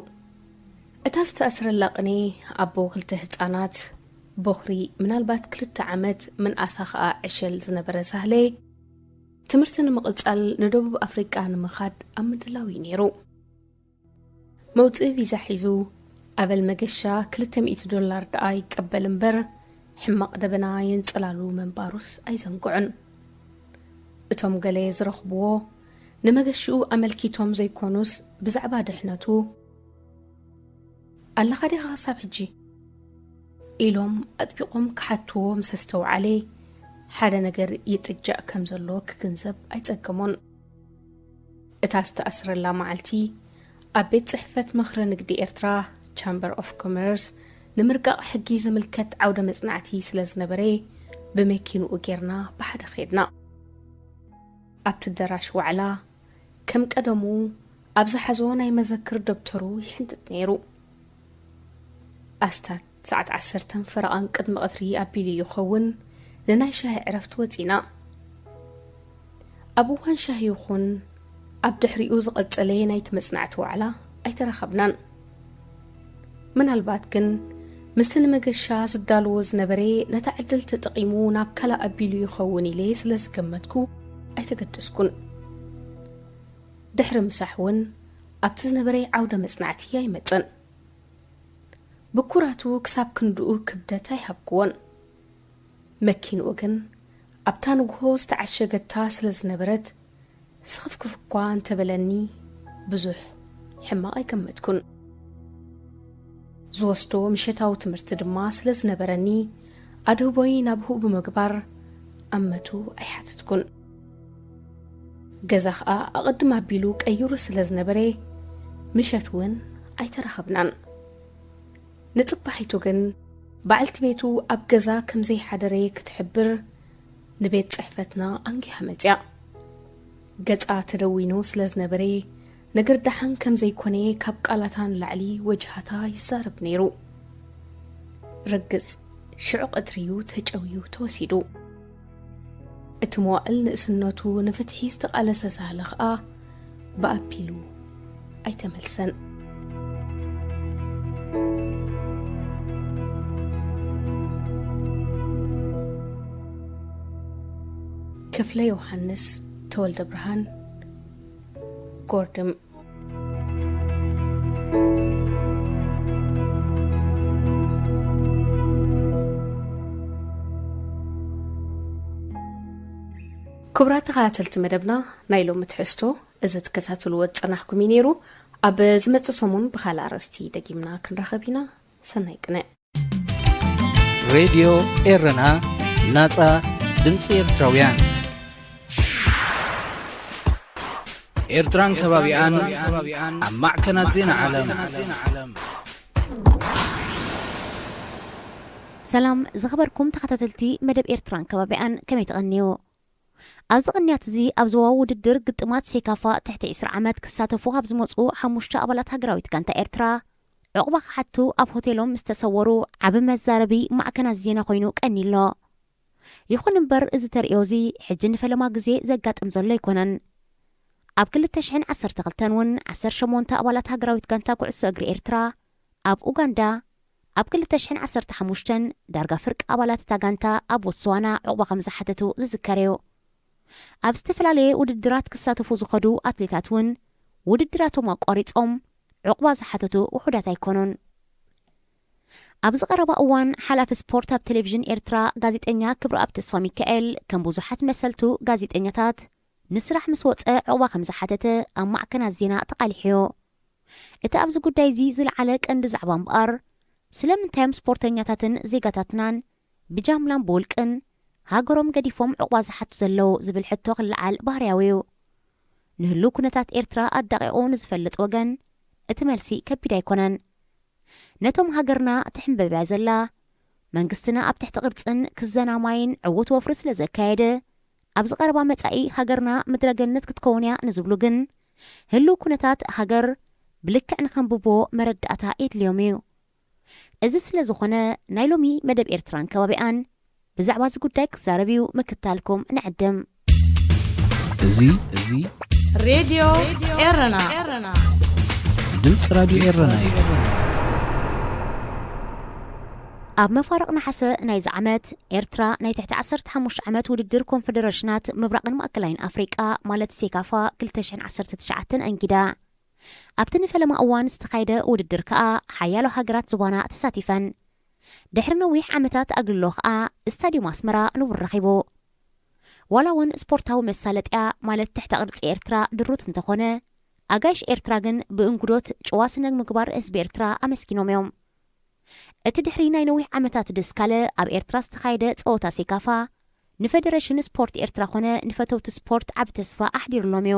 እታ ዝተኣስረላ ቅኔ ኣቦ ክልተ ህጻናት፣ ቦኽሪ ምናልባት ክልተ ዓመት ምንኣሳ ኸኣ ዕሸል ዝነበረ ሳህለ፣ ትምህርቲ ንምቕጻል ንደቡብ ኣፍሪቃ ንምኻድ ኣብ ምድላው እዩ ነይሩ። መውጽኢ ቪዛ ሒዙ፣ ኣበል መገሻ ክልተ ሚእቲ ዶላር ደኣ ይቀበል እምበር፣ ሕማቕ ደበና የንጸላሉ ምንባሩስ ኣይዘንግዑን። እቶም ገለ ዝረኽብዎ፣ ንመገሽኡ ኣመልኪቶም ዘይኮኑስ፣ ብዛዕባ ድሕነቱ፣ "ኣለኻ ዲኻ ክሳብ ሕጂ?" ኢሎም ኣጥቢቖም ክሓትዎ ምስ ኣስተውዓለ፣ ሓደ ነገር ይጥጃእ ከም ዘሎ ክግንዘብ ኣይጸገሞን። እታ ዝተኣስረላ መዓልቲ፣ ኣብ ቤት ጽሕፈት ምኽሪ ንግዲ ኤርትራ፣ ቻምበር ኦፍ ኮመርስ፣ ንምርቃቕ ሕጊ ዝምልከት ዓውደ መጽናዕቲ ስለ ዝነበረ፣ ብመኪንኡ ጌርና ብሓደ ኸድና። ኣብቲ ኣዳራሽ ዋዕላ፣ ከም ቀደሙ ኣብ ዝሓዞ ናይ መዘክር ደብተሩ ይሕንጥጥ ነይሩ። ኣስታት ሰዓት ዓሰርተን ፈረቓን ቅድሚ ቀትሪ ኣቢሉ ይኸውን ንናይ ሻሂ ዕረፍቲ ወጺና። ኣብ እዋን ሻሂ ይኹን ኣብ ድሕሪኡ ዝቐጸለ ናይቲ መጽናዕቲ ዋዕላ ኣይተራኸብናን። ምናልባት ግን ምስቲ ንመገሻ ዝዳለዎ ዝነበረ ነታ ዕድል ተጠቒሙ ናብ ካልእ ኣቢሉ ይኸውን ኢለ ስለ ዝገመትኩ ኣይተገደስኩን። ድሕሪ ምሳሕ እውን ኣብቲ ዝነበረ ዓውደ መጽናዕቲ ኣይመጸን። ብኩራቱ ክሳብ ክንድኡ ክብደት ኣይሃብክዎን። መኪንኡ ግን ኣብታ ንግሆ ዝተዓሸገታ ስለ ዝነበረት፣ ስኽፍክፍ እኳ እንተበለኒ፣ ብዙሕ ሕማቕ ኣይገመትኩን። ዝወስዶ ምሸታዊ ትምህርቲ ድማ ስለ ዝነበረኒ፣ ኣድህቦይ ናብኡ ብምግባር ኣመቱ ኣይሓተትኩን። ገዛ ኸኣ ኣቐድም ኣቢሉ ቀይሩ ስለ ዝነበረ፣ ምሸት እውን ኣይተራኸብናን። ንጽባሒቱ ግን፣ በዓልቲ ቤቱ ኣብ ገዛ ከም ዘይሓደረ ክትሕብር፣ ንቤት ጽሕፈትና ኣንጊሃ መጽያ። ገጻ ተደዊኑ ስለ ዝነበረ፣ ነገር ደሓን ከም ዘይኮነ ካብ ቃላታ ንላዕሊ ወጅሃታ ይዛረብ ነይሩ። ርግጽ፣ ሽዑ ቀትሪ እዩ ተጨውዩ ተወሲዱ። እቲ መዋእል ንእስነቱ ንፍትሒ ዝተቓለሰ ሳህለ ኸኣ ብኣፒሉ ኣይተመልሰን። ክፍለ ዮሃንስ ተወልደ ብርሃን፣ ጎርድም። ክቡራት ተኸታተልቲ መደብና፣ ናይ ሎሚ ትሕዝቶ እዚ ትከታተልዎ ዝጸናሕኩም እዩ ነይሩ። ኣብ ዝመጽእ ሰሙን ብኻልእ ኣርእስቲ ደጊምና ክንራኸብ ኢና። ሰናይ ቅነ። ሬድዮ ኤረና፣ ናጻ ድምጺ ኤርትራውያን። ኤርትራን ከባቢኣን ኣብ ማዕከናት ዜና ዓለም። ሰላም ዝኸበርኩም ተኸታተልቲ መደብ ኤርትራን ከባቢኣን፣ ከመይ ትቐንዩ? ኣብዚ ቅንያት እዚ ኣብ ዞባዊ ውድድር ግጥማት ሴካፋ ትሕቲ ዕስራ ዓመት ክሳተፉ ካብ ዝመጹ ሓሙሽተ ኣባላት ሃገራዊት ጋንታ ኤርትራ፣ ዑቕባ ክሓቱ ኣብ ሆቴሎም ምስ ተሰወሩ ዓቢ መዛረቢ ማዕከናት ዜና ኮይኑ ቀንዩ ኣሎ። ይኹን እምበር፣ እዚ ተርእዮ እዚ ሕጂ ንፈለማ ግዜ ዘጋጥም ዘሎ ኣይኮነን። ኣብ ክልተ ሽሕን ዓሰርተ ክልተን እውን ዓሰርተ ሸሞንተ ኣባላት ሃገራዊት ጋንታ ኩዕሶ እግሪ ኤርትራ ኣብ ኡጋንዳ፣ ኣብ ክልተ ሽሕን ዓሰርተ ሓሙሽተን ዳርጋ ፍርቂ ኣባላት እታ ጋንታ ኣብ ቦትስዋና ዑቕባ ከም ዝሓተቱ ዝዝከር እዩ። ኣብ ዝተፈላለየ ውድድራት ክሳተፉ ዝኸዱ ኣትሌታት እውን ውድድራቶም ኣቋሪጾም ዑቕባ ዝሓተቱ ውሑዳት ኣይኮኑን። ኣብዚ ቀረባ እዋን ሓላፊ ስፖርት ኣብ ቴሌቪዥን ኤርትራ ጋዜጠኛ ክብረኣብ ተስፋ ሚካኤል ከም ብዙሓት መሰልቱ ጋዜጠኛታት ንስራሕ ምስ ወጸ ዑቕባ ከም ዝሓተተ ኣብ ማዕከናት ዜና ተቓሊሑ እዩ። እቲ ኣብዚ ጉዳይ እዚ ዝለዓለ ቀንዲ ዛዕባ እምበኣር፣ ስለምንታይ እዮም ስፖርተኛታትን ዜጋታትናን ብጃምላን ብውልቅን ሃገሮም ገዲፎም ዑቕባ ዝሓቱ ዘለዉ ዝብል ሕቶ ክለዓል ባህርያዊ እዩ። ንህሉው ኩነታት ኤርትራ ኣዳቒቑ ንዝፈልጥ ወገን እቲ መልሲ ከቢድ ኣይኮነን። ነቶም ሃገርና ትሕንበብ እያ ዘላ፣ መንግስትና ኣብ ትሕቲ ቅርጽን ክዘና ማይን ዕዉት ወፍሪ ስለ ዘካየደ፣ ኣብዚ ቀረባ መጻኢ ሃገርና ምድረ ገነት ክትከውን እያ ንዝብሉ ግን፣ ህልው ኩነታት ሃገር ብልክዕ ንኸንብብዎ መረዳእታ የድልዮም እዩ። እዚ ስለ ዝኾነ፣ ናይ ሎሚ መደብ ኤርትራን ከባቢኣን ብዛዕባ እዚ ጉዳይ ክዛረብ እዩ ምክታልኩም ንዕድም። እዚ እዚ ሬድዮ ኤረና ድምፂ ራዲዮ ኤረና እዩ። ኣብ መፋርቕ ነሓሰ ናይዚ ዓመት፣ ኤርትራ ናይ ትሕቲ ዓሰርተ ሓሙሽተ ዓመት ውድድር ኮንፈደረሽናት ምብራቕን ማእከላይን ኣፍሪቃ፣ ማለት ሴካፋ ክልተ ሽሕን ዓሰርተ ትሽዓተን ኣንጊዳ። ኣብቲ ንፈለማ እዋን ዝተኻየደ ውድድር ከኣ፣ ሓያሎ ሃገራት ዝባና ተሳቲፈን። ድሕሪ ነዊሕ ዓመታት ኣግልሎ ከኣ፣ ስታድዩም ኣስመራ ንቡር ረኺቡ። ዋላ እውን ስፖርታዊ መሳለጥያ፣ ማለት ትሕተ ቅርጺ ኤርትራ ድሩት እንተኾነ፣ ኣጋይሽ ኤርትራ ግን ብእንጉዶት ጭዋ ስነ ምግባር ህዝቢ ኤርትራ ኣመስጊኖም እዮም። እቲ ድሕሪ ናይ ነዊሕ ዓመታት ድስካለ ኣብ ኤርትራ ዝተኻየደ ጸወታ ሴካፋ፣ ንፈደረሽን ስፖርት ኤርትራ ኮነ ንፈተውቲ ስፖርት ዓቢ ተስፋ ኣሕዲሩሎም እዩ።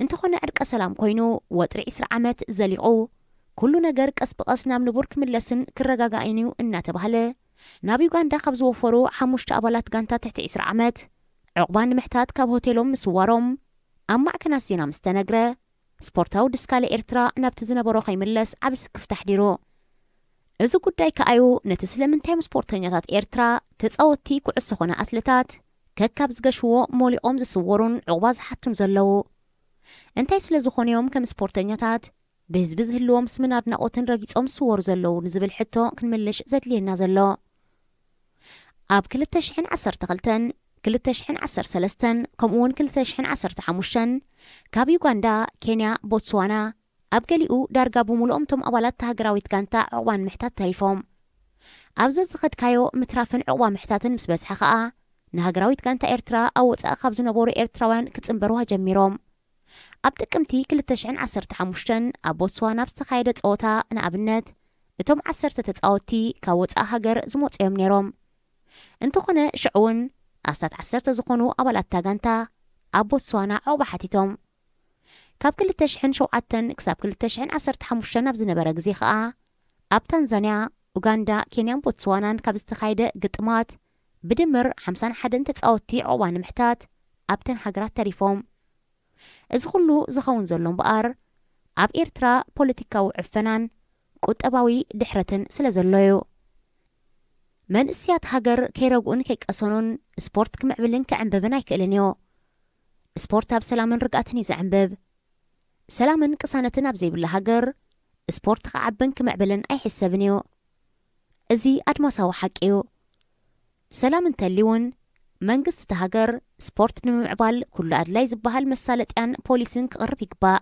እንተኾነ ዕርቀ ሰላም ኮይኑ፣ ወጥሪ ዕስራ ዓመት ዘሊቑ፣ ኩሉ ነገር ቀስ ብቐስ ናብ ንቡር ክምለስን ክረጋጋእን እዩ እናተባህለ፣ ናብ ዩጋንዳ ካብ ዝወፈሩ ሓሙሽተ ኣባላት ጋንታ ትሕቲ ዕስራ ዓመት፣ ዕቑባ ንምሕታት ካብ ሆቴሎም ምስዋሮም ኣብ ማዕከናት ዜና ምስ ተነግረ፣ ስፖርታዊ ድስካለ ኤርትራ ናብቲ ዝነበሮ ከይምለስ ዓቢ ስክፍታ ኣሕዲሩ። እዚ ጉዳይ ከኣዩ ነቲ ስለምንታይ ስፖርተኛታት ኤርትራ፣ ተጻወትቲ ኩዕሶ ኾነ ኣትለታት፣ ከካብ ዝገሽዎ ሞሊቖም ዝስወሩን ዕቑባ ዝሓቱን ዘለዉ? እንታይ ስለ ዝኾኑዮም ከም ስፖርተኛታት ብህዝቢ ዝህልዎም ስምን ኣድናቖትን ረጊጾም ዝስወሩ ዘለዉ ንዝብል ሕቶ ክንምልሽ ዘድልየና ዘሎ? ኣብ ክልተ ሽሕን ዓሰርተ ክልተን፣ ክልተ ሽሕን ዓሰርተ ሰለስተን፣ ከምኡ እውን ክልተ ሽሕን ዓሰርተ ሓሙሽተን፣ ካብ ዩጋንዳ፣ ኬንያ፣ ቦትስዋና፣ ኣብ ገሊኡ ዳርጋ ብምሉኦም እቶም ኣባላት እታ ሃገራዊት ጋንታ ዕቑባ ንምሕታት ተሪፎም። ኣብ ዘዝኸድካዮ ምትራፍን ዕቑባ ምሕታትን ምስ በዝሐ ኸኣ፣ ንሃገራዊት ጋንታ ኤርትራ ኣብ ወጻኢ ካብ ዝነበሩ ኤርትራውያን ክጽንበርዋ ጀሚሮም። ኣብ ጥቅምቲ ክልተ ሽሕን ዓሰርተ ሓሙሽተን ኣብ ቦትስዋና ኣብ ዝተኻየደ ጸወታ፣ ንኣብነት፣ እቶም ዓሰርተ ተጻወትቲ ካብ ወጻኢ ሃገር ዝመጹ እዮም ነይሮም። እንተኾነ፣ ሽዑ እውን ኣስታት ዓሰርተ ዝኾኑ ኣባላት እታ ጋንታ ኣብ ቦትስዋና ዕቑባ ሓቲቶም። ካብ ክልተ ሽሕን ሸውዓተን ክሳብ ክልተ ሽሕን ዓሰርተ ሓሙሽተን ኣብ ዝነበረ ግዜ ኸኣ፣ ኣብ ታንዛንያ፣ ኡጋንዳ፣ ኬንያን ቦትስዋናን ካብ ዝተኻየደ ግጥማት፣ ብድምር ሓምሳን ሓደን ተጻወትቲ ዕቑባ ንምሕታት ኣብተን ሃገራት ተሪፎም። እዚ ኩሉ ዝኸውን ዘሎ እምበኣር፣ ኣብ ኤርትራ ፖለቲካዊ ዕፈናን ቁጠባዊ ድሕረትን ስለ ዘሎ እዩ። መንእስያት ሃገር ከይረግኡን ከይቀሰኑን ስፖርት ክምዕብልን ክዕንብብን ኣይክእልን እዩ። ስፖርት ኣብ ሰላምን ርግኣትን እዩ ዘዕንብብ። ሰላምን ቅሳነትን ኣብ ዘይብላ ሃገር፣ ስፖርት ክዓብን ክምዕብልን ኣይሕሰብን እዩ። እዚ ኣድማሳዊ ሓቂ እዩ። ሰላም እንተልዩ እውን፣ መንግስቲ እታ ሃገር ስፖርት ንምምዕባል ኩሉ ኣድላይ ዝበሃል መሳለጥያን ፖሊስን ክቕርብ ይግባእ።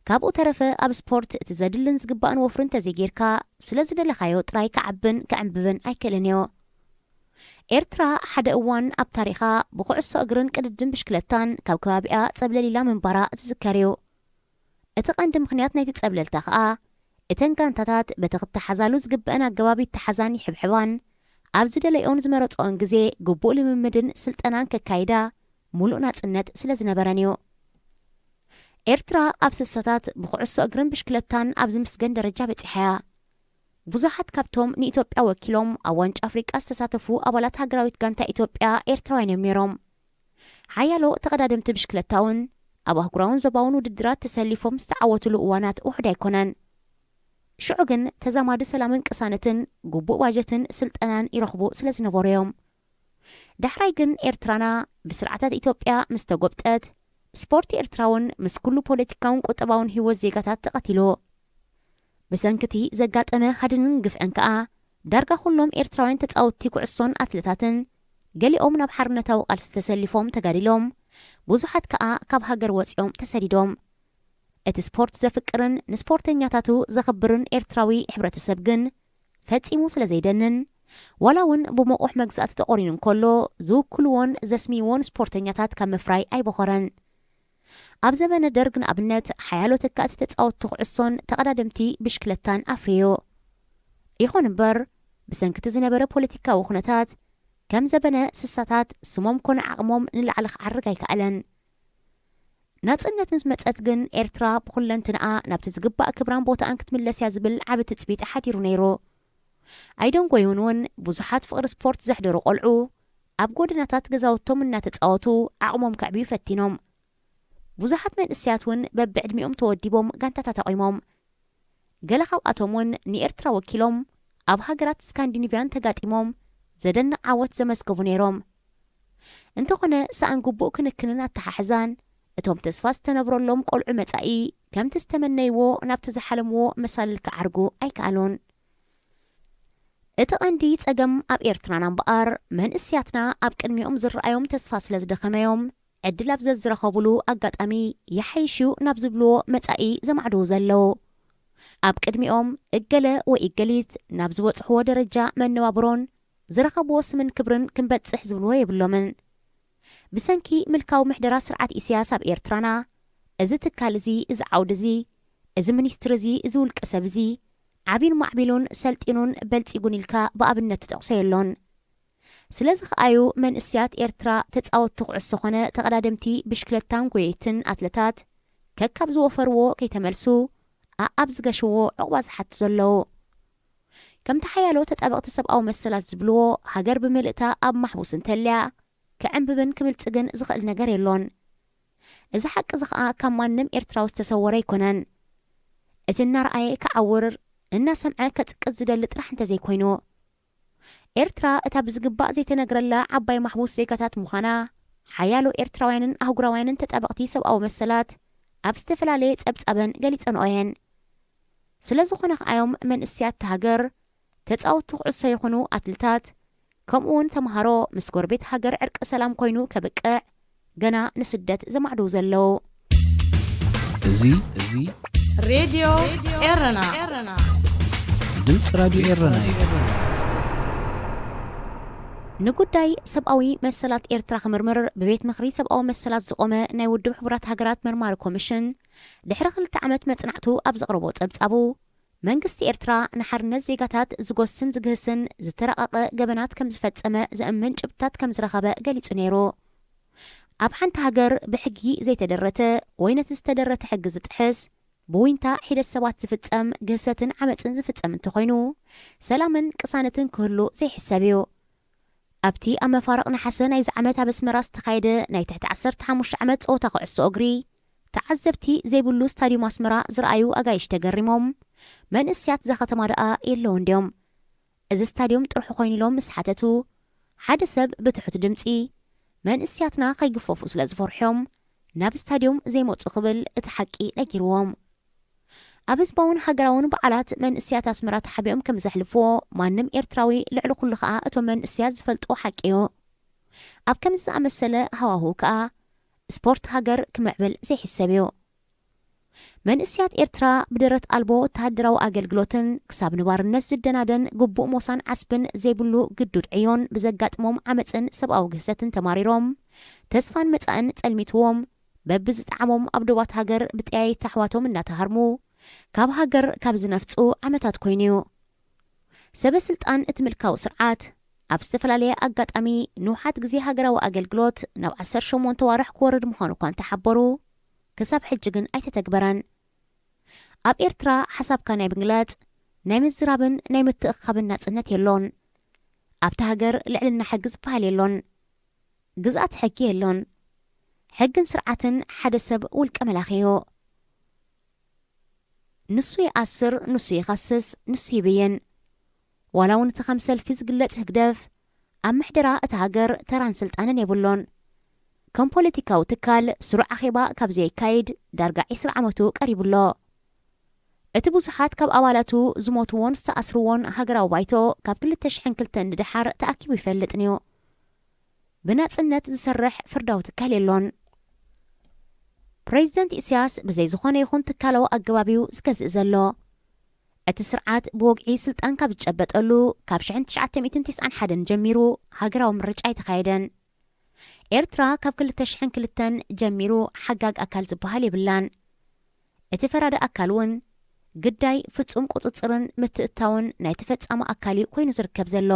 ካብኡ ተረፈ፣ ኣብ ስፖርት እቲ ዘድልን ዝግባእን ወፍሪ እንተዘይጌርካ፣ ስለ ዝደለኻዮ ጥራይ ክዓብን ክዕንብብን ኣይክእልን እዩ። ኤርትራ ሓደ እዋን ኣብ ታሪኻ ብኩዕሶ እግርን ቅድድም ብሽክለታን ካብ ከባቢኣ ጸብለል ኢላ ምንባራ ዝዝከር እዩ። እቲ ቀንዲ ምኽንያት ናይቲ ጸብለልታ ከኣ፣ እተን ጋንታታት በቲ ክተሓዛሉ ዝግበአን ኣገባብ ይተሓዛን ይሕብሕባን፣ ኣብ ዝደለዮን ዝመረጽኦን ግዜ ግቡእ ልምምድን ስልጠናን ከካይዳ ምሉእ ናጽነት ስለ ዝነበረን እዩ። ኤርትራ ኣብ ስሳታት ብኩዕሶ እግርን ብሽክለታን ኣብ ዝምስገን ደረጃ በጺሓ እያ። ብዙሓት ካብቶም ንኢትዮጵያ ወኪሎም ኣብ ዋንጫ ኣፍሪቃ ዝተሳተፉ ኣባላት ሃገራዊት ጋንታ ኢትዮጵያ ኤርትራውያን እዮም ነይሮም። ሓያሎ ተቐዳደምቲ ብሽክለታ እውን ኣብ ኣህጉራውን ዞባውን ውድድራት ተሰሊፎም ዝተዓወትሉ እዋናት ውሑድ ኣይኮነን። ሽዑ ግን ተዛማዲ ሰላምን ቅሳነትን ግቡእ ባጀትን ስልጠናን ይረኽቡ ስለ ዝነበሩ እዮም። ዳሕራይ ግን ኤርትራና ብስርዓታት ኢትዮጵያ ምስ ተጎብጠት፣ ስፖርት ኤርትራ እውን ምስ ኩሉ ፖለቲካውን ቁጠባውን ህይወት ዜጋታት ተቐቲሉ። ብሰንኪ እቲ ዘጋጠመ ሃድንን ግፍዕን ከኣ፣ ዳርጋ ኩሎም ኤርትራውያን ተጻወትቲ ኩዕሶን ኣትለታትን፣ ገሊኦም ናብ ሓርነታዊ ቃልሲ ተሰሊፎም ተጋዲሎም፣ ብዙሓት ከኣ ካብ ሃገር ወጺኦም ተሰዲዶም። እቲ ስፖርት ዘፍቅርን ንስፖርተኛታቱ ዘኽብርን ኤርትራዊ ሕብረተሰብ ግን፣ ፈጺሙ ስለ ዘይደንን፣ ዋላ እውን ብመቑሕ መግዛእቲ ተቖሪኑ እንከሎ፣ ዝውክልዎን ዘስምይዎን ስፖርተኛታት ካብ ምፍራይ ኣይበኾረን። ኣብ ዘበነ ደርግ ንኣብነት፣ ሓያሎ ተካእቲ ተጻወትቲ ኩዕሶን ተቐዳደምቲ ብሽክለታን ኣፍርዩ። ይኹን እምበር፣ ብሰንኪ እቲ ዝነበረ ፖለቲካዊ ኩነታት፣ ከም ዘበነ ስሳታት ስሞም ኮነ ዓቕሞም ንላዕሊ ክዓርግ ኣይከኣለን። ናጽነት ምስ መጸት ግን፣ ኤርትራ ብኹለንትንኣ ናብቲ ዝግባእ ክብራን ቦታኣን ክትምለስ እያ ዝብል ዓቢ ትጽቢት ሓዲሩ ነይሩ። ኣይደንጎዩን እውን ብዙሓት ፍቕሪ ስፖርት ዘሕደሩ ቆልዑ ኣብ ጎደናታት ገዛውቶም እናተጻወቱ ዓቕሞም ከዕብዩ ፈቲኖም። ብዙሓት መንእሰያት እውን በብዕድሚኦም ተወዲቦም ጋንታታት ኣቑሞም። ገለ ካብኣቶም እውን ንኤርትራ ወኪሎም ኣብ ሃገራት ስካንዲኒቭያን ተጋጢሞም ዘደንቕ ዓወት ዘመዝገቡ ነይሮም። እንተኾነ፣ ሳእን ግቡእ ክንክንን ኣተሓሕዛን እቶም ተስፋ ዝተነብረሎም ቆልዑ መጻኢ ከምቲ ዝተመነይዎ ናብቲ ዝሓለምዎ መሳልል ክዓርጉ ኣይከኣሉን። እቲ ቀንዲ ጸገም ኣብ ኤርትራና እምበኣር፣ መንእስያትና ኣብ ቅድሚኦም ዝረኣዮም ተስፋ ስለ ዝደኸመዮም፣ ዕድል ኣብ ዘዝረኸቡሉ ኣጋጣሚ ይሓይሽ እዩ ናብ ዝብልዎ መጻኢ ዘማዕድዉ ዘለዉ። ኣብ ቅድሚኦም እገለ ወይ እገሊት ናብ ዝበጽሕዎ ደረጃ መነባብሮን ዝረኸብዎ ስምን ክብርን ክንበጽሕ ዝብልዎ የብሎምን። ብሰንኪ ምልካዊ ምሕደራ ስርዓት ኢሳያስ ኣብ ኤርትራና፣ እዚ ትካል እዚ፣ እዚ ዓውዲ እዚ፣ እዚ ሚኒስትሪ እዚ፣ እዚ ውልቀ ሰብ እዚ፣ ዓቢን ማዕቢሉን ሰልጢኑን በልጺጉን ኢልካ ብኣብነት ትጠቕሶ የሎን። ስለዚ ከኣዩ መንእስያት ኤርትራ ተጻወትቲ ኩዕሶ ኾነ ተቐዳደምቲ ብሽክለታን ጎየይትን ኣትለታት ከካብ ዝወፈርዎ ከይተመልሱ ኣኣብ ዝገሽዎ ዕቑባ ዝሓቱ ዘለዉ። ከምቲ ሓያሎ ተጣበቕቲ ሰብኣዊ መሰላት ዝብልዎ፣ ሃገር ብምልእታ ኣብ ማሕቡስ እንተልያ፣ ክዕንብብን ክብልጽግን ዝኽእል ነገር የሎን። እዚ ሓቂ እዚ ኸኣ ካብ ማንም ኤርትራዊ ዝተሰወረ ኣይኮነን። እቲ እናረኣየ ክዓውር፣ እናሰምዐ ከጽቅጥ ዝደሊ ጥራሕ እንተዘይኮይኑ። ኤርትራ እታ ብዝግባእ ዘይተነግረላ ዓባይ ማሕቡስ ዜጋታት ምዃና፣ ሓያሎ ኤርትራውያንን ኣህጉራውያንን ተጣበቕቲ ሰብኣዊ መሰላት ኣብ ዝተፈላለየ ጸብጻበን ገሊጸንኦ እየን። ስለ ዝኾነ ከኣዮም መንእስያት እታ ሃገር፣ ተጻወትቲ ኩዕሶ ይኹኑ ኣትለታት፣ ከምኡ እውን ተምሃሮ ምስ ጎረቤት ሃገር ዕርቂ ሰላም ኮይኑ ከብቅዕ፣ ገና ንስደት ዘማዕድዉ ዘለዉ። እዚ፣ እዚ ሬድዮ ኤረና። ድምፂ ራድዮ ኤረና እዩ። ንጉዳይ ሰብኣዊ መሰላት ኤርትራ ክምርምር ብቤት ምኽሪ ሰብኣዊ መሰላት ዝቖመ ናይ ውድብ ሕቡራት ሃገራት መርማሪ ኮሚሽን፣ ድሕሪ ክልተ ዓመት መጽናዕቱ ኣብ ዘቕረቦ ጸብጻቡ፣ መንግስቲ ኤርትራ ንሓርነት ዜጋታት ዝጎስን ዝግህስን ዝተራቐቐ ገበናት ከም ዝፈጸመ ዘእምን ጭብጥታት ከም ዝረኸበ ገሊጹ ነይሩ። ኣብ ሓንቲ ሃገር ብሕጊ ዘይተደረተ ወይ ነቲ ዝተደረተ ሕጊ ዝጥሕስ፣ ብዊንታ ሒደት ሰባት ዝፍጸም ግህሰትን ዓመጽን ዝፍጸም እንተኾይኑ፣ ሰላምን ቅሳነትን ክህሉ ዘይሕሰብ እዩ። ኣብቲ ኣብ መፋርቕ ነሓሰ ናይዚ ዓመት ኣብ ኣስመራ ዝተኻየደ ናይ ትሕቲ ዓሰርተ ሓሙሽተ ዓመት ጸወታ ኩዕሶ እግሪ፣ ተዓዘብቲ ዘይብሉ ስታድዩም ኣስመራ ዝረኣዩ ኣጋይሽ ተገሪሞም፣ መንእስያት እዛ ከተማ ደኣ የለውን ድዮም? እዚ ስታድዩም ጥርሑ ኮይኑ ኢሎም ምስ ሓተቱ፣ ሓደ ሰብ ብትሑት ድምጺ፣ መንእስያትና ከይግፈፉ ስለ ዝፈርሑ እዮም ናብ ስታድዩም ዘይመጹ ክብል እቲ ሓቂ ነጊርዎም። ኣብ ህዝባውን ሃገራውን በዓላት መንእስያት ኣስመራ ተሓቢኦም ከም ዘሕልፍዎ ማንም ኤርትራዊ፣ ልዕሊ ኩሉ ከኣ እቶም መንእስያት ዝፈልጥዎ ሓቂ እዩ። ኣብ ከምዚ ዝኣመሰለ ሃዋህው ከኣ ስፖርት ሃገር ክምዕብል ዘይሕሰብ እዩ። መንእስያት ኤርትራ ብደረት ኣልቦ ወተሃደራዊ ኣገልግሎትን ክሳብ ንባርነት ዝደናደን ግቡእ ሞሳን ዓስብን ዘይብሉ ግዱድ ዕዮን ብዘጋጥሞም ዓመጽን ሰብኣዊ ግህሰትን ተማሪሮም፣ ተስፋን መጻእን ጸልሚትዎም፣ በብዝጠዓሞም ኣብ ዶባት ሃገር ብጠያይቲ ኣሕዋቶም እናተሃርሙ፣ ካብ ሃገር ካብ ዝነፍጹ ዓመታት ኮይኑ እዩ። ሰበ ስልጣን እቲ ምልካዊ ስርዓት፣ ኣብ ዝተፈላለየ ኣጋጣሚ ንውሓት ግዜ ሃገራዊ ኣገልግሎት ናብ ዓሰርተ ሸሞንተ ዋርሕ ክወርድ ምዃኑ እኳ እንተሓበሩ፣ ክሳብ ሕጂ ግን ኣይተተግበረን። ኣብ ኤርትራ ሓሳብካ ናይ ምግላጽ፣ ናይ ምዝራብን ናይ ምትእኽኻብን ናጽነት የሎን። ኣብታ ሃገር ልዕልና ሕጊ ዝበሃል የሎን። ግዝኣት ሕጊ የሎን። ሕግን ስርዓትን ሓደ ሰብ ውልቀ መላኺ እዩ። ንሱ ይኣስር፣ ንሱ ይኸስስ፣ ንሱ ይብይን። ዋላ እውን እቲ ከም ሰልፊ ዝግለጽ ህግደፍ፣ ኣብ ምሕደራ እታ ሃገር ተራን ስልጣንን የብሉን። ከም ፖለቲካዊ ትካል ስሩዕ ኣኼባ ካብ ዘየካይድ ዳርጋ ዕስራ ዓመቱ ቀሪቡ ኣሎ። እቲ ብዙሓት ካብ ኣባላቱ ዝሞትዎን ዝተኣስርዎን ሃገራዊ ባይቶ ካብ ክልተ ሽሕን ክልተን ንደሓር ተኣኪቡ ይፈልጥን እዩ። ብናጽነት ዝሰርሕ ፍርዳዊ ትካል የሎን። ፕሬዚደንት ኢሳያስ ብዘይ ዝኾነ ይኹን ትካላዊ ኣገባብ እዩ ዝገዝእ ዘሎ። እቲ ስርዓት ብወግዒ ስልጣን ካብ ዝጨበጠሉ ካብ ሽሕን ትሽዓተ ሚእትን ተስዓን ሓደን ጀሚሩ ሃገራዊ ምርጫ ኣይተኻየደን። ኤርትራ ካብ ክልተ ሽሕን ክልተን ጀሚሩ ሓጋግ ኣካል ዝበሃል የብላን። እቲ ፈራዲ ኣካል እውን ግዳይ ፍጹም ቁጽጽርን ምትእታውን ናይቲ ፈጻሚ ኣካል እዩ ኮይኑ ዝርከብ ዘሎ።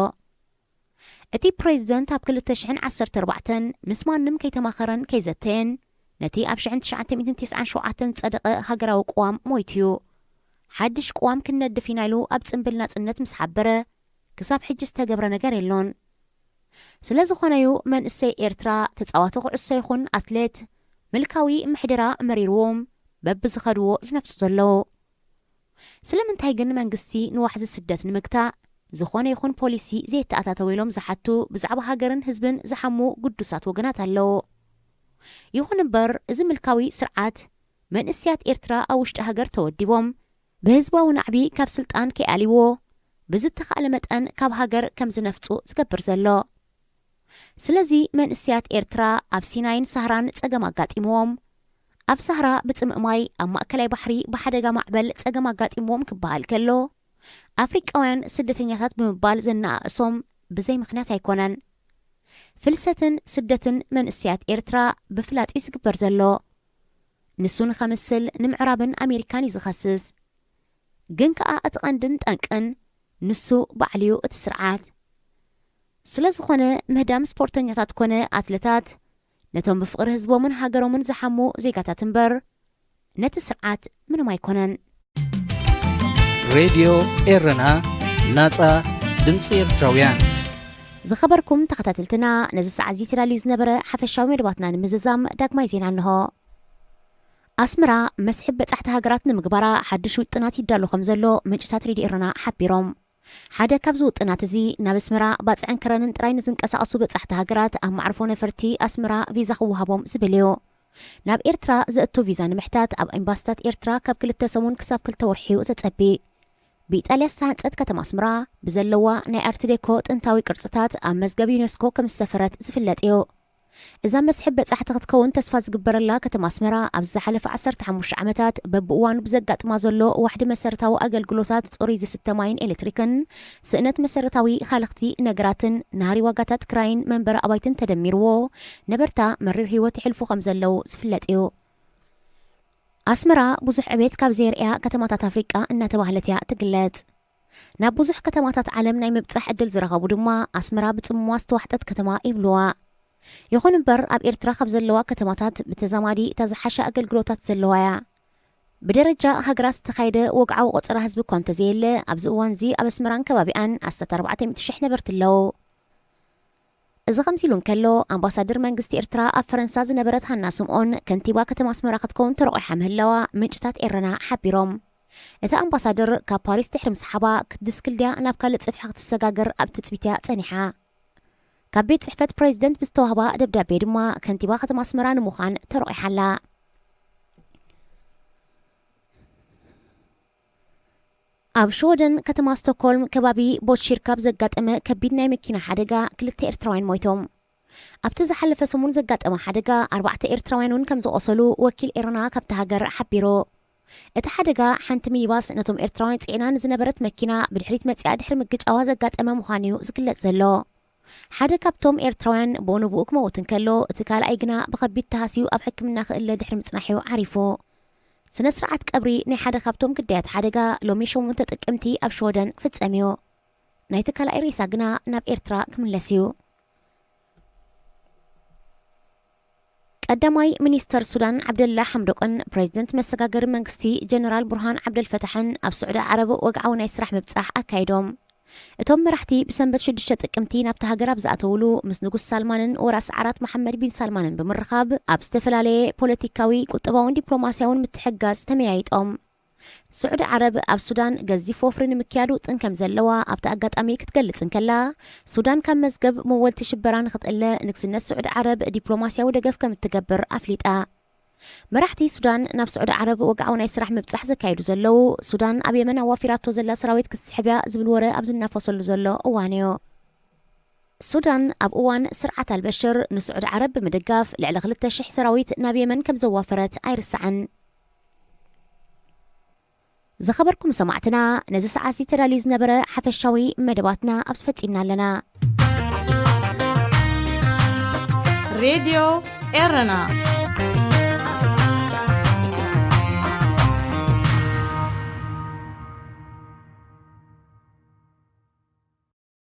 እቲ ፕሬዚደንት ኣብ ክልተ ሽሕን ዓሰርተ ኣርባዕተን ምስ ማንም ከይተማኸረን ከይዘተየን፣ ነቲ ኣብ ሽሕን ትሽዓተ ሚእትን ተስዓን ሸውዓተን ዝጸደቐ ሃገራዊ ቅዋም ሞይቱ እዩ። ሓድሽ ቅዋም ክንነድፍ ኢና ኢሉ ኣብ ጽምብል ናጽነት ምስ ሓበረ፣ ክሳብ ሕጂ ዝተገብረ ነገር የሎን። ስለ ዝኾነዩ መንእሰይ ኤርትራ ተጻዋቲ ኩዕሶ ይኹን ኣትሌት ምልካዊ ምሕደራ መሪርዎም በብዝኸድዎ ዝነፍጹ ዘለዉ። ስለምንታይ ግን መንግስቲ ንዋሕዚ ስደት ንምግታእ ዝኾነ ይኹን ፖሊሲ ዘየተኣታተወ ኢሎም ዝሓቱ ብዛዕባ ሃገርን ህዝብን ዝሓሙ ግዱሳት ወገናት ኣለዉ። ይኹን እምበር እዚ ምልካዊ ስርዓት መንእሰያት ኤርትራ ኣብ ውሽጢ ሃገር ተወዲቦም ብህዝባዊ ናዕቢ ካብ ስልጣን ከይኣልይዎ ብዝተኻእለ መጠን ካብ ሃገር ከም ዝነፍጹ ዝገብር ዘሎ። ስለዚ መንእሰያት ኤርትራ ኣብ ሲናይን ሳህራን ጸገም ኣጋጢምዎም፣ ኣብ ሳህራ ብጽምእ ማይ፣ ኣብ ማእከላይ ባሕሪ ብሓደጋ ማዕበል ጸገም ኣጋጢምዎም ክበሃል ከሎ፣ ኣፍሪቃውያን ስደተኛታት ብምባል ዘነኣእሶም ብዘይ ምኽንያት ኣይኮነን። ፍልሰትን ስደትን መንእሰያት ኤርትራ ብፍላጥ እዩ ዝግበር ዘሎ። ንሱ ንኸምስል ንምዕራብን ኣሜሪካን እዩ ዝኸስስ። ግን ከኣ እቲ ቀንድን ጠንቅን ንሱ ባዕሉ'ዩ እቲ ስርዓት። ስለ ዝኾነ ምህዳም ስፖርተኛታት ኮነ ኣትለታት ነቶም ብፍቕሪ ህዝቦምን ሃገሮምን ዝሓሙ ዜጋታት እምበር ነቲ ስርዓት ምንም ኣይኮነን። ሬድዮ ኤረና፣ ናጻ ድምጺ ኤርትራውያን። ዝኸበርኩም ተኸታተልትና፣ ነዚ ሰዓት እዚ ተዳልዩ ዝነበረ ሓፈሻዊ መደባትና ንምዝዛም ዳግማይ ዜና እንሆ። ኣስመራ መስሕብ በጻሕቲ ሃገራት ንምግባራ ሓድሽ ውጥናት ይዳሎ ከም ዘሎ ምንጭታት ሬድዮ ኤረና ሓቢሮም። ሓደ ካብዚ ውጥናት እዚ ናብ ኣስመራ ባጽዕን ከረንን ጥራይ ንዝንቀሳቐሱ በጻሕቲ ሃገራት ኣብ መዕርፎ ነፈርቲ ኣስመራ ቪዛ ክወሃቦም ዝብል እዩ። ናብ ኤርትራ ዘእቱ ቪዛ ንምሕታት ኣብ ኤምባስታት ኤርትራ ካብ ክልተ ሰሙን ክሳብ ክልተ ወርሒ እዩ ዘጸቢ። ብኢጣልያ ዝተሃንጸት ከተማ ኣስመራ ብዘለዋ ናይ ኣርት ዴኮ ጥንታዊ ቅርጽታት ኣብ መዝገብ ዩኔስኮ ከም ዝሰፈረት ዝፍለጥ እዩ። እዛ መስሕብ በጻሕቲ ክትከውን ተስፋ ዝግበረላ ከተማ ኣስመራ ኣብዚ ዝሓለፈ ዓሰርተ ሓሙሽተ ዓመታት በብእዋኑ ብዘጋጥማ ዘሎ ዋሕዲ መሰረታዊ ኣገልግሎታት ጽሩይ ዝስተ ማይን ኤሌክትሪክን፣ ስእነት መሰረታዊ ሃለኽቲ ነገራትን ናህሪ ዋጋታት ክራይን መንበሪ ኣባይትን ተደሚርዎ ነበርታ መሪር ህይወት ይሕልፉ ከም ዘለዉ ዝፍለጥ እዩ። ኣስመራ ብዙሕ ዕቤት ካብ ዘየርእያ ከተማታት ኣፍሪቃ እናተባህለት እያ ትግለጽ። ናብ ብዙሕ ከተማታት ዓለም ናይ ምብጻሕ ዕድል ዝረኸቡ ድማ ኣስመራ ብጽምዋ ዝተዋሕጠት ከተማ ይብልዋ። ይኹን እምበር ኣብ ኤርትራ ካብ ዘለዋ ከተማታት ብተዛማዲ እታ ዝሓሸ ኣገልግሎታት ዘለዋ እያ። ብደረጃ ሃገራት ዝተኻየደ ወግዓዊ ቆጸራ ህዝቢ እኳ እንተዘየለ ኣብዚ እዋንዚ ኣብ ኣስመራን ከባቢኣን ኣስታት ኣርባዕተ ሚእቲ ሽሕ ነበርቲ ኣለዉ። እዚ ከምዚ ኢሉ እንከሎ ኣምባሳደር መንግስቲ ኤርትራ ኣብ ፈረንሳ ዝነበረት ሃና ስምኦን ከንቲባ ከተማ ኣስመራ ክትከውን ተረቑሓ ምህላዋ ምንጭታት ኤረና ሓቢሮም። እታ ኣምባሳደር ካብ ፓሪስ ድሕሪ ምስሓባ ክትድስክል ድያ ናብ ካልእ ጽፍሒ ክትሰጋገር ኣብ ትጽቢት እያ ጸኒሓ። ካብ ቤት ጽሕፈት ፕሬዚደንት ብዝተዋህባ ደብዳቤ ድማ ከንቲባ ከተማ ኣስመራ ንምዃን ተረቑሓ ኣላ። ኣብ ሽወደን ከተማ ስቶክሆልም ከባቢ ቦትሺርካ ኣብ ዘጋጠመ ከቢድ ናይ መኪና ሓደጋ ክልተ ኤርትራውያን ሞይቶም። ኣብቲ ዝሓለፈ ሰሙን ዘጋጠመ ሓደጋ ኣርባዕተ ኤርትራውያን እውን ከም ዝቖሰሉ ወኪል ኤረና ካብቲ ሃገር ሓቢሩ። እቲ ሓደጋ ሓንቲ ሚኒባስ ነቶም ኤርትራውያን ጽዒና ንዝነበረት መኪና ብድሕሪት መጺኣ ድሕሪ ምግጫዋ ዘጋጠመ ምዃኑ እዩ ዝግለጽ ዘሎ። ሓደ ካብቶም ኤርትራውያን ብኡ ንብኡ ክመውት እንከሎ እቲ ካልኣይ ግና ብኸቢድ ተሃስዩ ኣብ ሕክምና ክእለ ድሕሪ ምጽናሕ እዩ ዓሪፉ። ስነ ስርዓት ቀብሪ ናይ ሓደ ካብቶም ግዳያት ሓደጋ ሎሚ ሸሞንተ ጥቅምቲ ኣብ ሽወደን ክፍጸም እዩ። ናይቲ ካልኣይ ሬሳ ግና ናብ ኤርትራ ክምለስ እዩ። ቀዳማይ ሚኒስተር ሱዳን ዓብደላ ሓምዶቅን ፕሬዚደንት መሰጋገሪ መንግስቲ ጀነራል ቡርሃን ዓብደልፈታሕን ኣብ ስዑዲ ዓረብ ወግዓዊ ናይ ስራሕ ምብጻሕ ኣካይዶም። እቶም መራሕቲ ብሰንበት ሽዱሽተ ጥቅምቲ ናብቲ ሃገር ኣብ ዝኣተውሉ ምስ ንጉስ ሳልማንን ወራስ ዓራት መሓመድ ቢን ሳልማንን ብምርኻብ ኣብ ዝተፈላለየ ፖለቲካዊ፣ ቁጠባውን ዲፕሎማስያውን ምትሕግጋዝ ተመያይጦም። ስዑዲ ዓረብ ኣብ ሱዳን ገዚፍ ወፍሪ ንምክያድ ውጥን ከም ዘለዋ ኣብቲ ኣጋጣሚ ክትገልጽ እንከላ፣ ሱዳን ካብ መዝገብ መወልቲ ሽበራ ንክትእለ ንግስነት ስዑዲ ዓረብ ዲፕሎማስያዊ ደገፍ ከም እትገብር ኣፍሊጣ። መራሕቲ ሱዳን ናብ ስዑዲ ዓረብ ወግዓዊ ናይ ስራሕ ምብጻሕ ዘካየዱ ዘለዉ፣ ሱዳን ኣብ የመን ኣዋፊራቶ ዘላ ሰራዊት ክትስሕብ እያ ዝብል ወረ ኣብ ዝናፈሰሉ ዘሎ እዋን እዩ። ሱዳን ኣብ እዋን ስርዓት ኣልበሽር ንስዑዲ ዓረብ ብምድጋፍ ልዕሊ ክልተ ሽሕ ሰራዊት ናብ የመን ከም ዘዋፈረት ኣይርሳዕን። ዝኸበርኩም ሰማዕትና፣ ነዚ ሰዓት እዚ ተዳልዩ ዝነበረ ሓፈሻዊ መደባትና ኣብዚ ፈጺምና ኣለና። ሬድዮ ኤረና